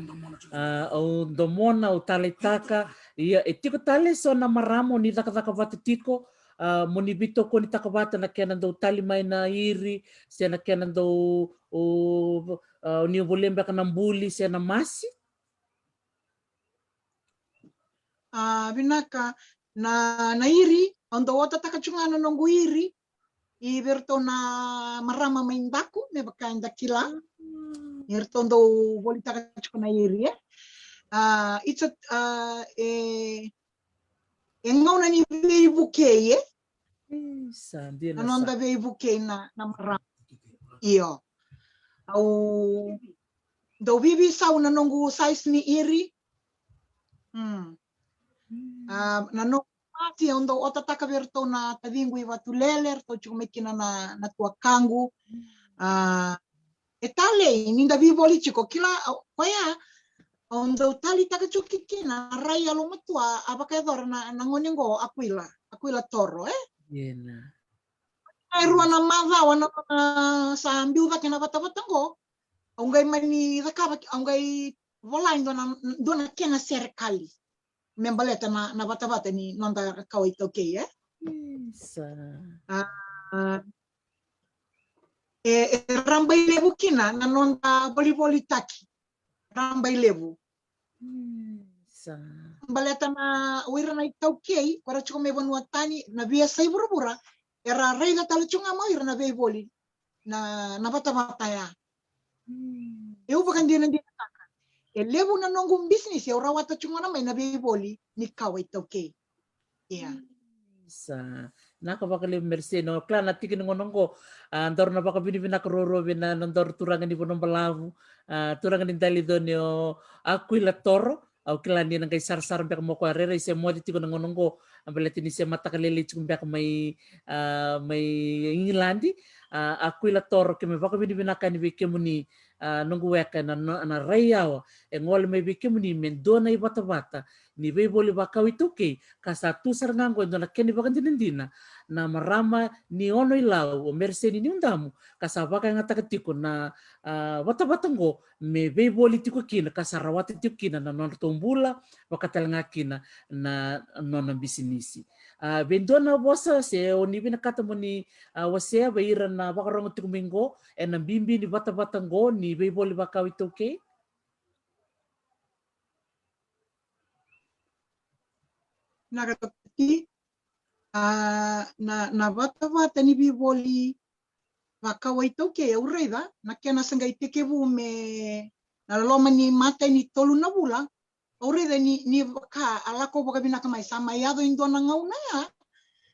A, au domona, au taleitaka. Ia, e tiko tale so na marama o ni cakacaka vata tiko, a, mo ni veitokonitaka vata na kena dau tali mai na iri, se na kena dau, o, a, ni volia beka na buli se na masi? A, vinaka. Na, na iri, au dau otataka tiko ga na noqu iri i vei iratou na marama mai Daku, me vaka eda kila. Mm. Iratou dau volitaka tiko na iri, e. A, it's a, a, e, e gauna ni veivukei, e. Isa, dina. Na noda veivukei na, na marama. Io. Au dau vivisau na noqu size ni iri. Mm. Mm. A, na noqu masi au dau otataka vei iratou na taciqu i Vatulele, ratou tiko mai kina na, na tuakaqu. Mm. A, e talei, ni da veivoli tiko, kila, a, koya, au dau talitaka tiko ki kina, na rai yalomatua, a vakayacora na, na gone qo, Akuila, Akuila Toro, e? Ena. E rua na macawa na, na sa biu cake na vatavata qo, au qai mani cakava, au qai vola e dua na, dua na kena serekali. Me baleta na, na vatavata ni noda kawa iTaukei, e? Isa. A, e, e rabailevu kina na noda volivolitaki. Rabailevu. Isa. Baleta na o ira na iTaukei, ko ira tiko mai vanua tani, na veiyasai vuravura, era raica tale tiko ga mai o ira na veivoli. Na, na vatavata ya. Mm. Au vakadinadinataka. E levu na noqu bisinisi, au rawata tiko ga mai na veivoli ni kawa iTaukei. Ia. Isa. Naka vakalevu Mersey, au kila na tiki ni gauna qo, a, daru na vakavinavinaka ruarua vei na, na nodaru turaga ni Vanuabalavu, a, turaga ni Dalicone o Akuila Toro, au kila ni na qai sarasara beka mai o koya rairai se moce tiko na gauna qo, a, baleta ni se mataka lailai tiko beka mai, a, mai Igiladi, a, Akuila Toro, keimami vakavinavinaka yani vei kemuni, a, noqu weka ena, na, na rai yawa, e gole mai vei kemuni me dua na ivatavata ni veivoli vakawa iTaukei, ka sa tu sara ga qo e dua na kena ivakadinadina, na marama ni Ono-i-Lau, o Mersey Niudamu, ka sa vakayagataka tiko na, a, vatavata qo, me veivoli tiko kina, ka sa rawata tiko kina na nodratou bula, vaka tale ga kina na nona bisinisi. A, vei dua na vosa se o ni vinakata mo ni, a, wasea vei ira na vakarogo tiko mai qo, ena bibi ni vatavata qo, ni veivoli vakawa iTaukei? Na ka tokati, a, na, na vatavata ni veivoli vakawa iTaukei, au raica, na kena sa qai tekivu me na loma ni matai ni tolu na vula, au raica ni, ni vaka, a lako vakavinaka mai, sa mai yaco e dua na gauna ya,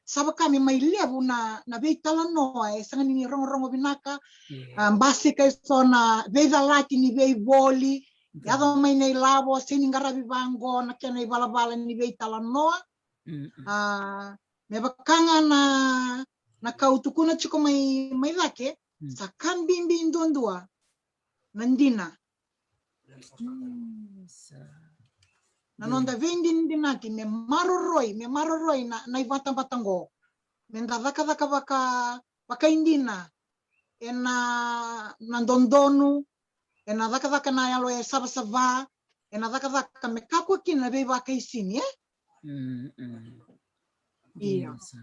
sa vaka me mai levu na, na veitalanoa, e sega ni rogorogo vinaka, yeah, a, basika eso na veicalati ni veivoli, yaco mai na ilavo, se ni qaravi vaqo, na kena ivalavala ni veitalanoa. Mm, mm. A, me vaka ga na, na ka au tukuna tiko mai, mai cake, mm, sa ka bibi duadua na dina. Mm, sa. Na noda veidinadinati me maroroi, me maroroi na, na ivatavata qo. Me da cakacaka vaka, vakaidina. Ena, na dodonu, ena cakacaka na yalo e savasava, ena cakacaka me kakua kina na veivakaisini, e? Mm, mm. Io. Dina sa.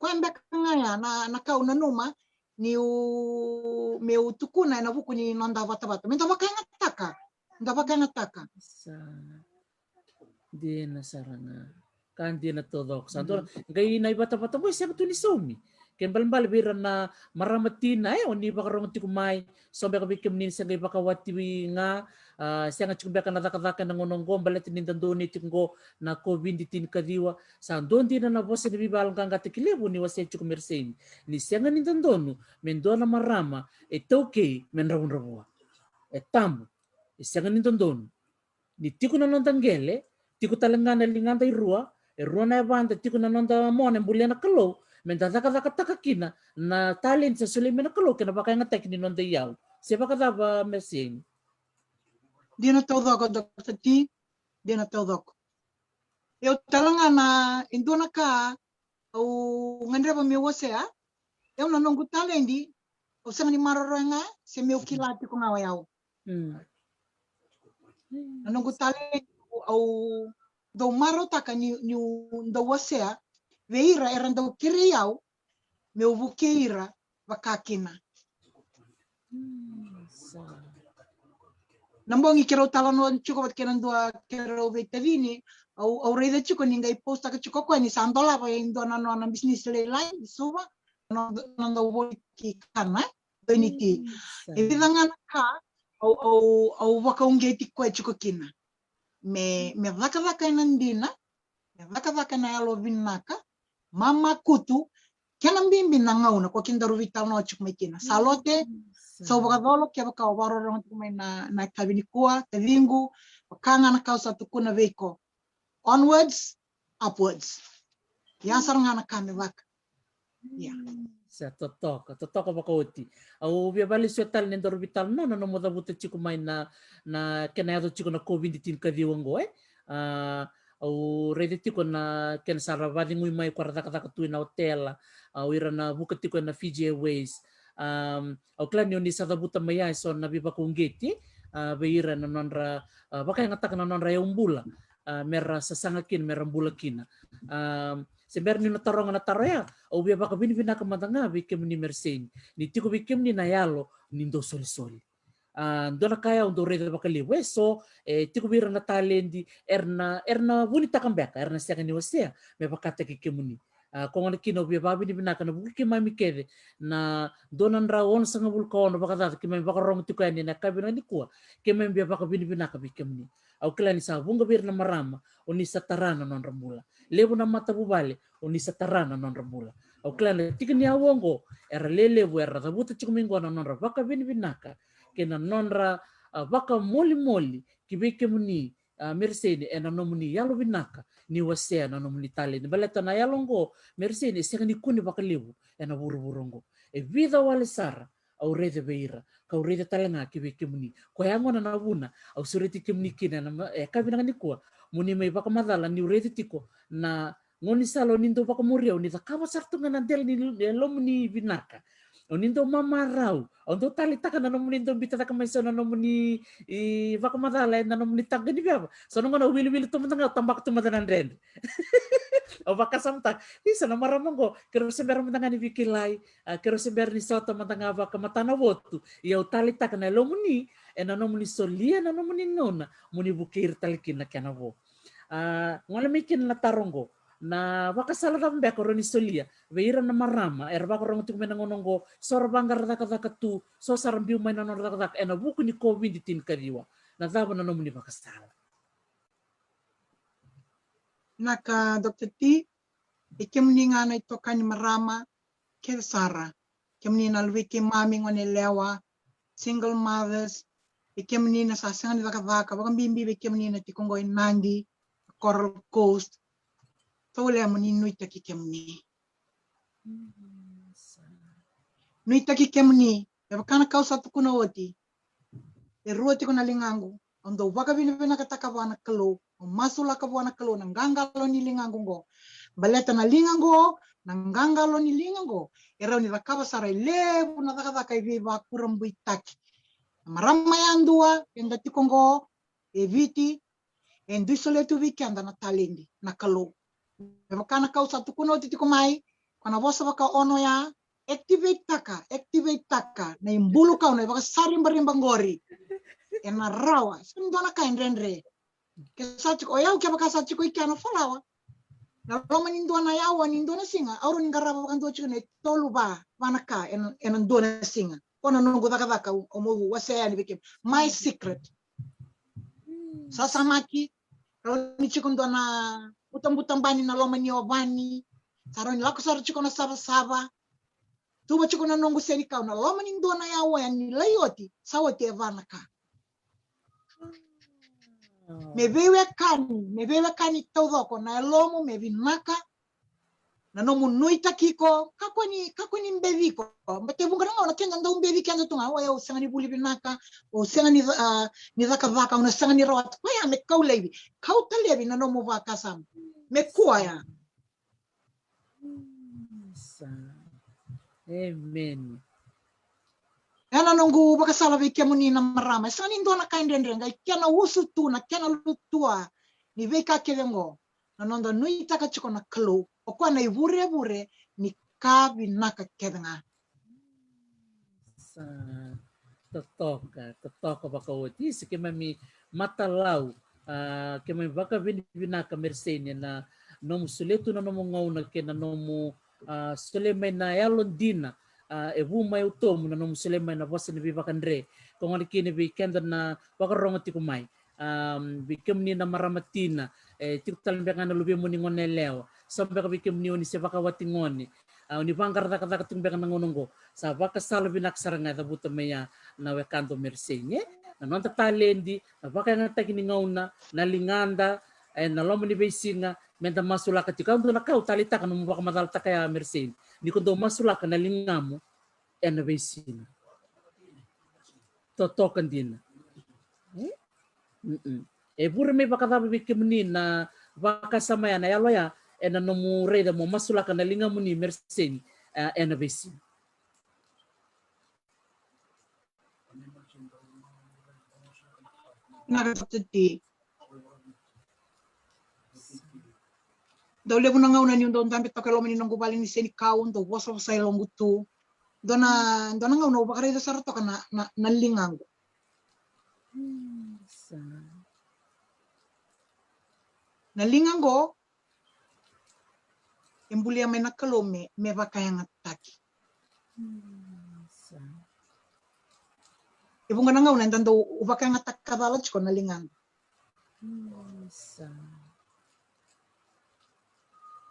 Koya beka ga ya na, na ka au nanuma niu, meu tukuna ena vuku ni noda vatavata. Me da vakayagataka. Da vakayagataka. Sa. Dina sara ga. Ka dina taucoko. Sa dua, mm, qai na ivatavata qo e sega tu ni saumi. Kena ibalebale vei ira na marama tina, e, o ni vakarogo tiko mai, so beka vei kemuni ni se qai vakawati ga, a, sega tiko beka na cakacaka ena gauna qo, baleta ni da donuya tiko qo na COVID tinikaciwa. Sa dua dina na vosa ni veivakayaloqaqataki levu ni wasea tiko Mersey, ni sega ni dodonu me dua na marama e taukei me dravudravua. E tabu. E sega ni dodonu. Ni tiko na noda qele, tiko tale ga na ligada e rua, e rua na yavada, tiko na noda mona e bulia na Kalou, me da cakacakataka kina na talenti sa solia mai na Kalou kei na vakayagataki ni noda iyau. Se vakacava, Mersey? Dina taucoko, Doctor T, dina taucoko. Au tale ga na, e dua na ka au gadreva meu wasea, au na noqu talenti, au sega ni maroroya ga, se meu kila tiko ga o yau. Mm. Na noqu talenti, au dau marautaka ni, niu dau wasea, vei ira era dau kerei au meu vukei ira vakakina. Na bogi keirau talanoa tiko vata kei na dua keirau veitacini, au, au raica tiko ni qai postaka tiko o koya ni sa dolava e dua na nona bisinisi lailai i Suva, na, na dau voliti kana, dua ni ti. E vica ga na ka au, au, au vakauqeti koya tiko kina. Me, me cakacaka ena dina, me cakacaka ena yalo vinaka, mamakutu, kena bibi na gauna ko kina daru veitalanoa tiko mai kina. Salote, sa vakacolo, kevaka o vakarorogo tiko mai na, na yakavi nikua, taciqu, vaka ga na ka au sa tukuna vei iko. Onwards, upwards. Ya sara ga na ka me caka. Ia. Sa totoka, totoka vakaoti. Au via vakalesuya tale ni daru veitalanoa na nomu cavuta tiko mai na, na kena yaco tiko na COVID tinikaciwa oqo, e? A, au raica tiko na kena sa ra vacegui mai ko ra cakacaka tu ena otela, a, o ira na vuka tiko ena Fiji Airways. Am, au kila ni o ni sa cavuta mai ya eso na veivakauqeti, a, vei ira na nodra, a, vakayagataka na nodra yaubula, a, me ra sasaga kina, me ra bula kina. Am, se bera ni na taroga na taro ya, au via vakavinavinaka mada ga vei kemuni Mereseini. Ni tiko vei kemuni na yalo ni dau solisoli. A, dua na ka ya au dau raica vakalevu eso, e tiko vei ira na taledi, era na, era na vunitaka beka, era na sega ni wasea me vakataki kemuni. A, ko gona kina au via vakavinavinaka ena vuku i keimami kece na dua na drau onosagavulu ka ono vakacaca keimami vakarorogo tiko yani ena yakavi nikua, keimami via vakavinavinaka vei kemuni. Au kila ni sa vuqa vei ira na marama o ni sa tara na nodra bula. Levu na matavuvale o ni sa tara na nodra bula. Au kila na tiki ni aua oqo era lelevu era cavuta tiko mai oqo na nodra vakavinavinaka kei na nodra, a, vakamolimoli ki vei kemuni, a, Mereseini, ena nomuni yalo vinaka ni wasea na nomuni taledi. Baleta na yalo oqo, Mereseini, e sega ni kune vakalevu ena vuravura oqo. E vica wale sara au raica vei ira, kau raica tale ga ki vei kemuni. Koya gona na vuna au sureti kemuni kina ena ma-, e, yakavi nikua, mo ni mai vakamacala niu raica tiko na gaunisala o ni dau vakamuri au ni cakava sara tu ga na dela ni, e, yalomuni vinaka. O ni dau mamarau, au dau taleitaka na nomuni dau biuta cake mai so na nomuni, i, vakamacala ena nomuni taqe ni veva. So na gauna au wiliwili tu mada ga, au tabaka tu mada na dredre. Au vakasamataka, isa, na marama oqo keirau se bera mada ga ni veikilai, a, keirau se bera ni sota mada ga vakamatanavotu. Ia au taleitaka na yalomuni ena nomuni solia na nomuni gauna mo ni vukei ira tale kina na kena vo. A, gole mai kina na taro oqo. Na vakasala cava beka o rawa ni solia vei ira na marama era vakarorogo tiko mai na gauna oqo, so ra vaqara cakacaka tu, so sa ra biu mai na nodra cakacaka ena vuku ni COVID tinikaciwa? Na cava na nomuni vakasala? Vinaka, Doctor T, e kemuni ga na itokani marama kece sara, kemuni na luvei keimami, gone yalewa, single mothers, e kemuni na sa sega ni cakacaka, vakabibi vei kemuni na tiko oqo i Nadi, Coral Coast. Tovolea mo ni nuitaki kemuni. Nuitaki kemuni, me vaka na ka au sa tukuna oti. E rua tiko na ligaqu. Au dau vakavinavinakataka vua na Kalou, au masulaka vua na Kalou na qaqalo ni ligaqu oqo. Baleta na liga oqo, na qaqalo ni liga oqo, e rawa ni cakava sara e levu na cakacaka e veivakurabuitaki. Na marama yadua eda tiko oqo e Viti, e dui solia tu vei keda na taledi na Kalou. Me vaka na ka au sa tukuna oti tiko mai, ko na vosa vakaono ya, activate-taka, activate-taka na ibulukau, na ivakasaribariba qori. Ena rawa, sa dua na ka e dredre. Ke sa tiko, o yau kevaka sa tiko i kea na falawa, na loma ni dua na yaua ni dua na siga, au rawa ni qarava vakadua tiko na itolu, va, va na ka ena, ena dua na siga. Ko na noqu cakacaka au, au meu wasea yani vei kemuni. My secret. Sasamaki, rawa ni tiko dua na butabuta bani na loma ni ovani. Sa rawa ni lako sara tiko na savasava. Tuva tiko na noqu senikau na loma ni dua na yaua, ni lai oti, sa oti e va na ka. Me veiwekani, me veiwekani taucoko na yalomu, me vinaka na nomu nuitaki iko, kakua ni, kakua ni beci iko. Baleta e vuqa na gauna keda dau beci keda tu ga, o yau sega ni vuli vinaka, au sega ni, a, ni cakacaka, au na sega ni rawata. Koya me kau laivi, kauta laivi na nomu vakasama. Me kua ya. Sa. Amen. Ena noqu vakasala vei kemuni na marama, e sega ni dua na ka e dredre, qai kena usutu na kena lutua ni veika kece oqo, na noda nuitaka tiko na Kalou. O koya na ivurevure ni ka vinaka kece ga. Sa totoka, totoka vakaoti. Isa, keimami matalau, a, keimami vakavinavinaka Merseni na nomu solia tu na nomu gauna kei na nomu, a, solia mai na yalodina, a, e vu mai utomu na nomu solia mai na vosa ni veivakadre. Ko gole kina vei keda na vakarogo tiko mai. Um, vei kemuni na marama tina, e tiko tale beka ga na luvemuni gone yalewa, so beka vei kemuni oni se vakawati gone, a, oni vaqara cakacaka tiko beka na gauna oqo. Sa vakasala vinaka sara ga e cavuta mai ya na wekada o Merseni, e? Na noda taledi, na vakayagataki ni gauna, na ligada, e, na loma ni veisiga, meda masulaka tiko. Au dua na ka au taleitaka nomu vakamacalataka ya Merseni, ni ko dau masulaka na ligamu ena veisiga. Totoka dina. E? Mm-mm. E vure mai vakacava vei kemuni na vakasama ya, na yalo ya, ena nomu raica mo masulaka na ligamuni Merseni, e, ena veisiga? Na ka toti. Dau levu na gauna niu dau dabe toka e loma ni noqu vale ni senikau, dau vosavosa e loqu tu. Dua na, dua na gauna au vakaraica sara toka na, na, na ligaqu. Na ligaqu e bulia mai na Kalou me, me vakayagataki. E vuqa na gauna eda dau vakayagataka cala tiko na ligada.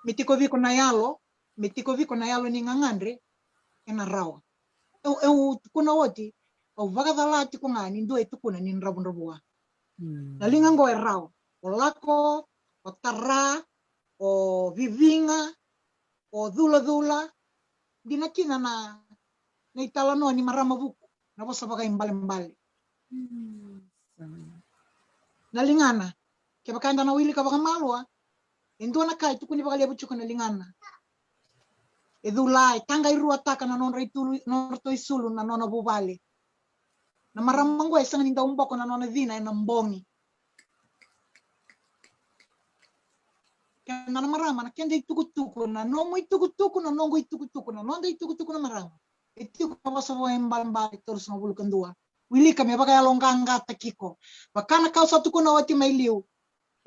Me tiko vei iko na yalo, me tiko vei iko na yalo ni gagadre, ena rawa. Eu, eu tukuna oti, au vakacala tiko ga ni dua e tukuna ni dravudravua. Na liga oqo e rawa. O lako, o tara, o viviga, o culacula, dina kina na, na italanoa ni marama vuku, na vosa vakaibalebale. Na ligana, kevaka eda na wilika vakamalua, e dua na ka e tukuni vakalevu tiko na ligana. E cula, e taqairuataka na nodra itulu, nodratou isulu na nona vuvale. Na marama oqo e sega ni dau boko na nona cina ena bogi. Keda na marama, na keda itukutuku, na nomu itukutuku, na noqu itukutuku, na noda itukutuku na marama. E tiko na vosa vakaibalebale tolusagavulu ka dua. Wilika me vakayaloqaqataki iko. Vaka na ka au sa tukuna oti mai liu.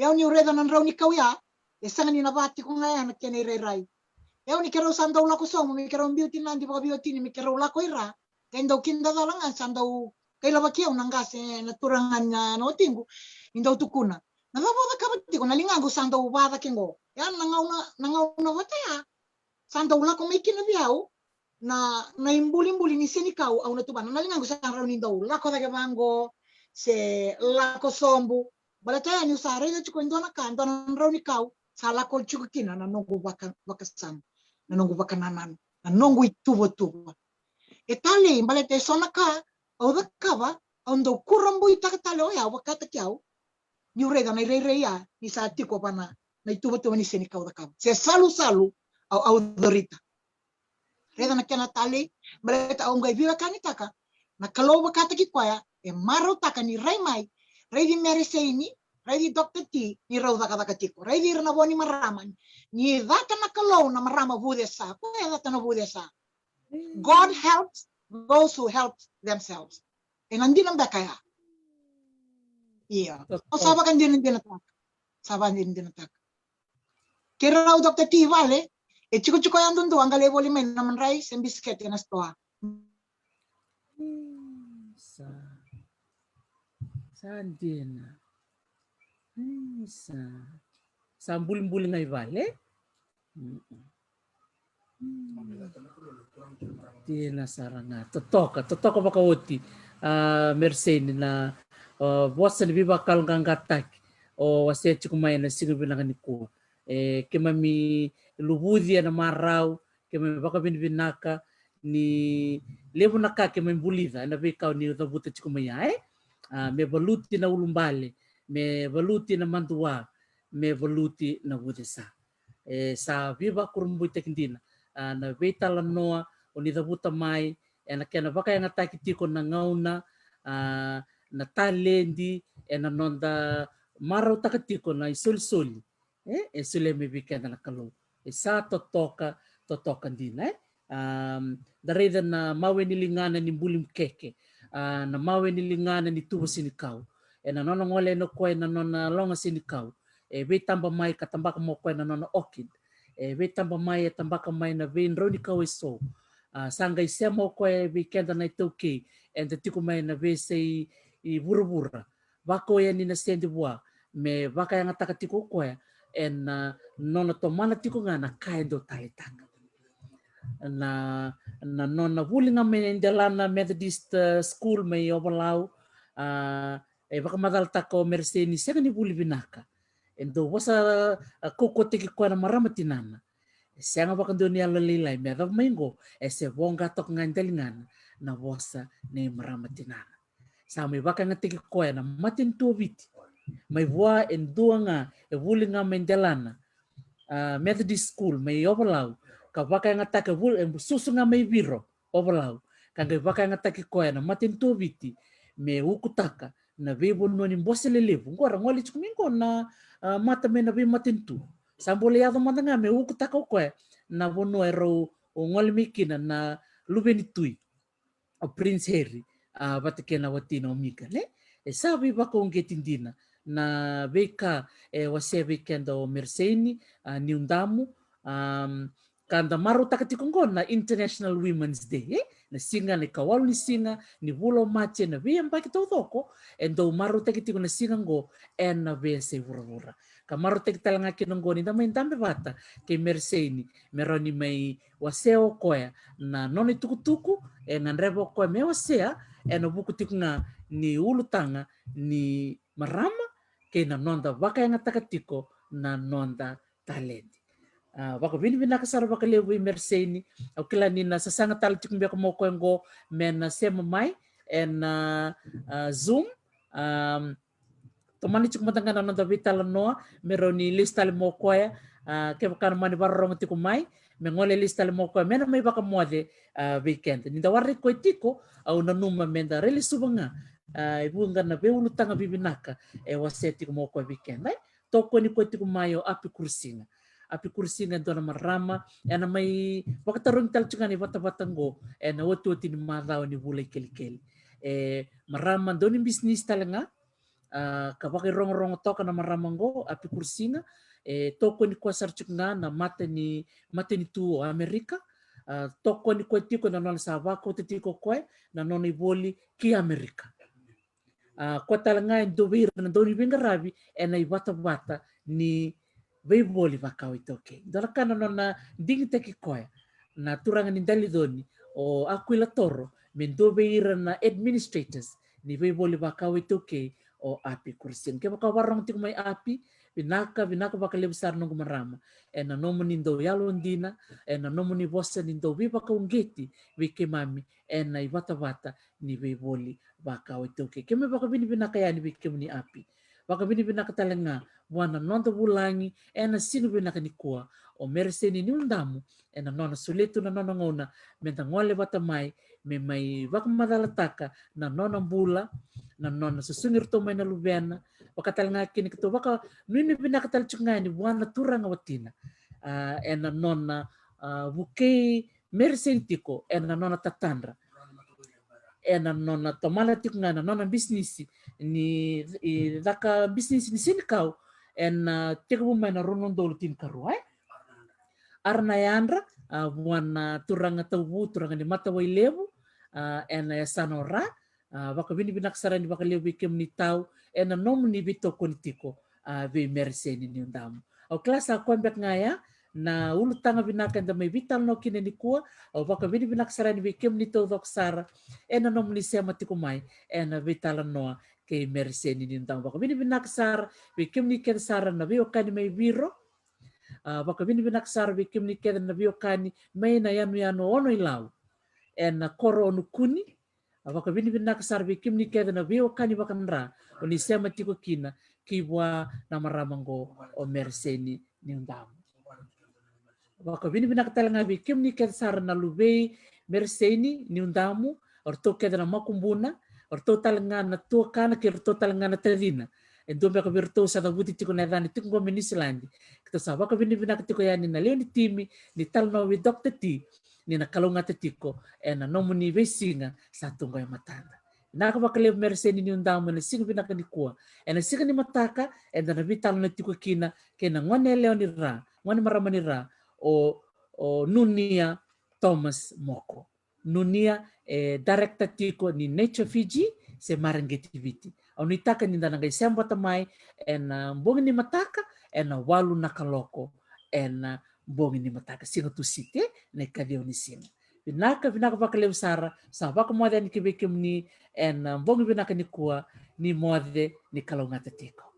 Au niu raica na drau ni kau ya, e sega ni na va tiko ga ya na kena irairai. Au ni keirau sa dau lako sobu, me keirau biuti Nadi vakaveiwatini, me keirau lako i ra. Qai dau kidacala ga sa dau kailavaki au na qase, na turaga na, na watiqu, ni dau tukuna. Na cava o cakava tiko, na ligaqu sa dau vacake qo. Ya na gauna, na gauna vata ya. Sa dau lako mai kina vei au, na, na ibulibuli ni senikau au na tuvana. Na ligaqu sa rawa ni dau lako cake vaqo, se lako sobu. Baleta ya niu sa raica tiko e dua na ka, dua na drau ni kau, sa lako tiko kina na noqu vaka, vakasama, na noqu vakanananu, na noqu ituvatuva. E talei, baleta e so na ka au cakava, au dau kurabuitaka tale o yau, vakataki au. Niu raica na irairai ya, ni sa tiko vana, na ituvatuva ni senikau cakava. Se salusalu, au, au corita. Raica na kena talei, baleta au qai veiwekanitaka, na Kalou vakataki koya, e marautaka ni rai mai, raici Mereseini, raici Doctor T, ni rau cakacaka tiko. Raici ira na vo ni marama, ni cata na Kalou na marama vucesa, koya e cata na vucesa. God helps those who help themselves. E na dina beka ya. Ia. O sa vakadinadinataka. Sa vakadinadinataka. Keirau Doctor T vale, e tikotiko yadudua, qai lai voli mai na madrai se bisikete na sitoa. Sa, sa dina. Sa, sa bulibuli ga i vale. Dina sara ga. Totoka, totoka vakaoti. A, Mereseini na, a, vosa ni veivakayaloqaqataki o wasea tiko mai na siga vinaka nikua. E, keimami luvuci ena marau, keimami vakavinavinaka ni levu na ka keimami vulica ena veika o ni cavuta tiko mai ya, e? A, me valuti na ulubale, me valuti na madua, me valuti na vucesa. E sa veivakurabuitaki dina, a, na veitalanoa o ni cavuta mai, ena kena vakayagataki tiko na gauna, a, na taledi, ena noda marautaka tiko na isolisoli, e, e solia mai vei keda na Kalou. E sa totoka, totoka dina, e? Um, da raica na mawe ni ligana ni buli mukeke, a, na mawe ni ligana ni tuva senikau. E na nona gole ena koya na nona loga senikau. E veitaba mai ka tabaka mai o koya na nona orchid. E veitaba mai, e tabaka mai na veidrau ni kau e so. A, sa qai sema o koya vei keda na iTaukei, eda tiko mai na veiyasai vuravura. Vakaoya ni na sede vua, me vakayagataka tiko o koya ena, a, nona tomana tiko ga na ka e dau taleitaka. Na, na nona vuli ga mai delana Methodist, a, School mai Ovalau, a, e vakamacalataka o Mereseni ni sega ni vuli vinaka. E dau vosa, a, kaukautaki koya na marama tinana. E sega vakadua ni yalolailai, me yacova mai qo e se voqa toka ga e daligana na vosa nei marama tinana. Sa mai vakayagataki koya na matanitu o Viti mai vua e dua ga e vuli ga mai delana, a, Methodist School mai Ovalau, ka vakayagataka e vuli, e susu ga mai Viro, Ovalau, ka qai vakayagataki koya na matanitu o Viti me ukutaka na veivanua ni bose lelevu. Qo ra gole tiko mai qo na, a, mata mai na veimatanitu. Sa bole yaco mada ga me ukutaka o koya na vanua e rau gole mai kina na luve ni tui o Prince Harry, a, vata kei na watina o Meghan, e? E sa veivakauqeti dina na veika e wasea vei keda o Mereseni, a, Niudamu, a, ka da marautaka tiko qo na International Women's Day, e? Na siga, na ikawalu ni siga ni vula o Maji ena veiyabaki taucoko, e dau marautaki tiko na siga qo ena veiyasai vuravura. Ka marautaki tale ga kina qo ni da mai dabe vata kei Mereseni, me rawa ni mai wasea o koya na nona itukutuku e gadreva o koya me wasea ena vuku tiko ga ni ulutaga ni marama kei na noda vakayagataka tiko na noda taledi. A, vakavinavinaka sara vakalevu i Mereseni. Au kila ni na sasaga tale tiko beka mo koya qo me na sema mai ena, a, Zoom. A, tomani tiko mada ga na noda veitalanoa me rawa ni lesu tale mo koya. A, kevaka na mani vakarorogo tiko mai, me gole lesu tale mo koya me na mai vakamoce, a, vei keda. Ni da warai koya tiko, au nanuma me da railesuva ga, a, e vuqa na veiulutaga vivinaka e wasea tiko mo koya vei keda, e? Tokoni koya tiko mai o Api Kurusiga. Api Kurusiga e dua na marama ena mai vakatarogi tale tiko ga na ivatavata qo ena otioti ni macawa ni vula i kelikeli. E marama dau ni bisinisi tale ga, a, ka vakairogorogo toka na marama qo, Api Kurusiga. E tokoni koya sara tiko ga na mata ni, matanitu o Amerika. A, tokoni koya tiko na nona sa vakauta tiko koya na nona ivoli ki Amerika. A, koya tale ga e dua vei ira na dau ni veiqaravi ena ivatavata ni veivoli vaka o iTaukei. Dua na ka na nona digitaki koya na turaga ni Daliconi o Akuila Toro me dua vei ira na administrators ni veivoli vaka o iTaukei o Api Kurusiga. Kevaka o vakarorogo tiko mai Api, vinaka, vinaka vakalevu sara noqu marama ena nomuni dau yalodina, ena nomuni vosa ni dau veivakauqeti vei keimami ena ivatavata ni veivoli vaka o iTaukei. Keimami vakavinavinaka yani vei kemuni Api. Vakavinavinaka tale ga vua na noda vulagi ena siga vinaka nikua o Mereseni Niudamu, ena nona solia tu na nona gauna me da gole vata mai, me mai vakamacalataka na nona bula, na nona susugi iratou mai na luvena. Vaka tale ga kina keitou vakanuinui vinaka tale tiko ga yani vua na turaga watina, a, ena nona, a, vukei Mereseni tiko ena nona tatadra, ena nona tomana tiko ga na nona bisinisi ni, i, caka bisinisi ni senikau ena, a, tekivu mai na rua na udolu tinikarua, e? Ara na yadra, a, vua na turaga tauvu, turaga ni Matawailevu, a, ena yasana o Ra. A, vakavinavinaka sara yani vakalevu vei kemuni tau ena nomuni veitokoni tiko, a, vei Mereseni Niudamu. Au kila sa koya beka ga ya na ulutaga vinaka eda mai veitalanoa kina nikua. Au vakavinavinaka sara yani vei kemuni taucoko sara ena nomuni sema tiko mai ena veitalanoa kei Mereseni Niudamu. Vakavinavinaka sara vei kemuni kece sara na veiwekani mai Viro. A, vakavinavinaka sara vei kemuni kece na veiwekani mai na yanuyanu o Ono-i-Lau ena koro o Nukuni. A, vakavinavinaka sara vei kemuni kece na veiwekani vakadra o ni sema tiko kina ki vua na marama qo o Mereseni Niudamu. Vakavinavinaka tale ga vei kemuni kece sara na luvei Mereseni Niudamu, o ratou kece na makubuna, o ratou tale ga na tuakana kei ratou tale ga na tacina. E dua beka vei iratou sa cavuti tiko na yacana tiko qo mai Niusiladi. Keitou sa vakavinavinaka tiko yani na lewe ni timi ni Talanoa with Doctor T, ni na kalougata tiko ena nomuni veisiga sa tu qo e matada. Vinaka vakalevu Mereseni Niudamu ena siga vinaka nikua. Ena siga ni mataka eda na veitalanoa tiko kina kei na gone yalewa ni Ra, gone marama ni Ra, o, o Nunia Thomas Moko. Nunia e director tiko ni Nature Fiji se Mareqeti Viti. Au nuitaka ni da na qai sebata mai ena bogi ni mataka, ena walu na kaloko ena bogi ni mataka, siga Tusiti, na ikaciwa ni siga. Vinaka, vinaka vakalevu sara, sa vakamoce yani ki vei kemuni ena bogi vinaka nikua, ni moce, ni kalougata tiko.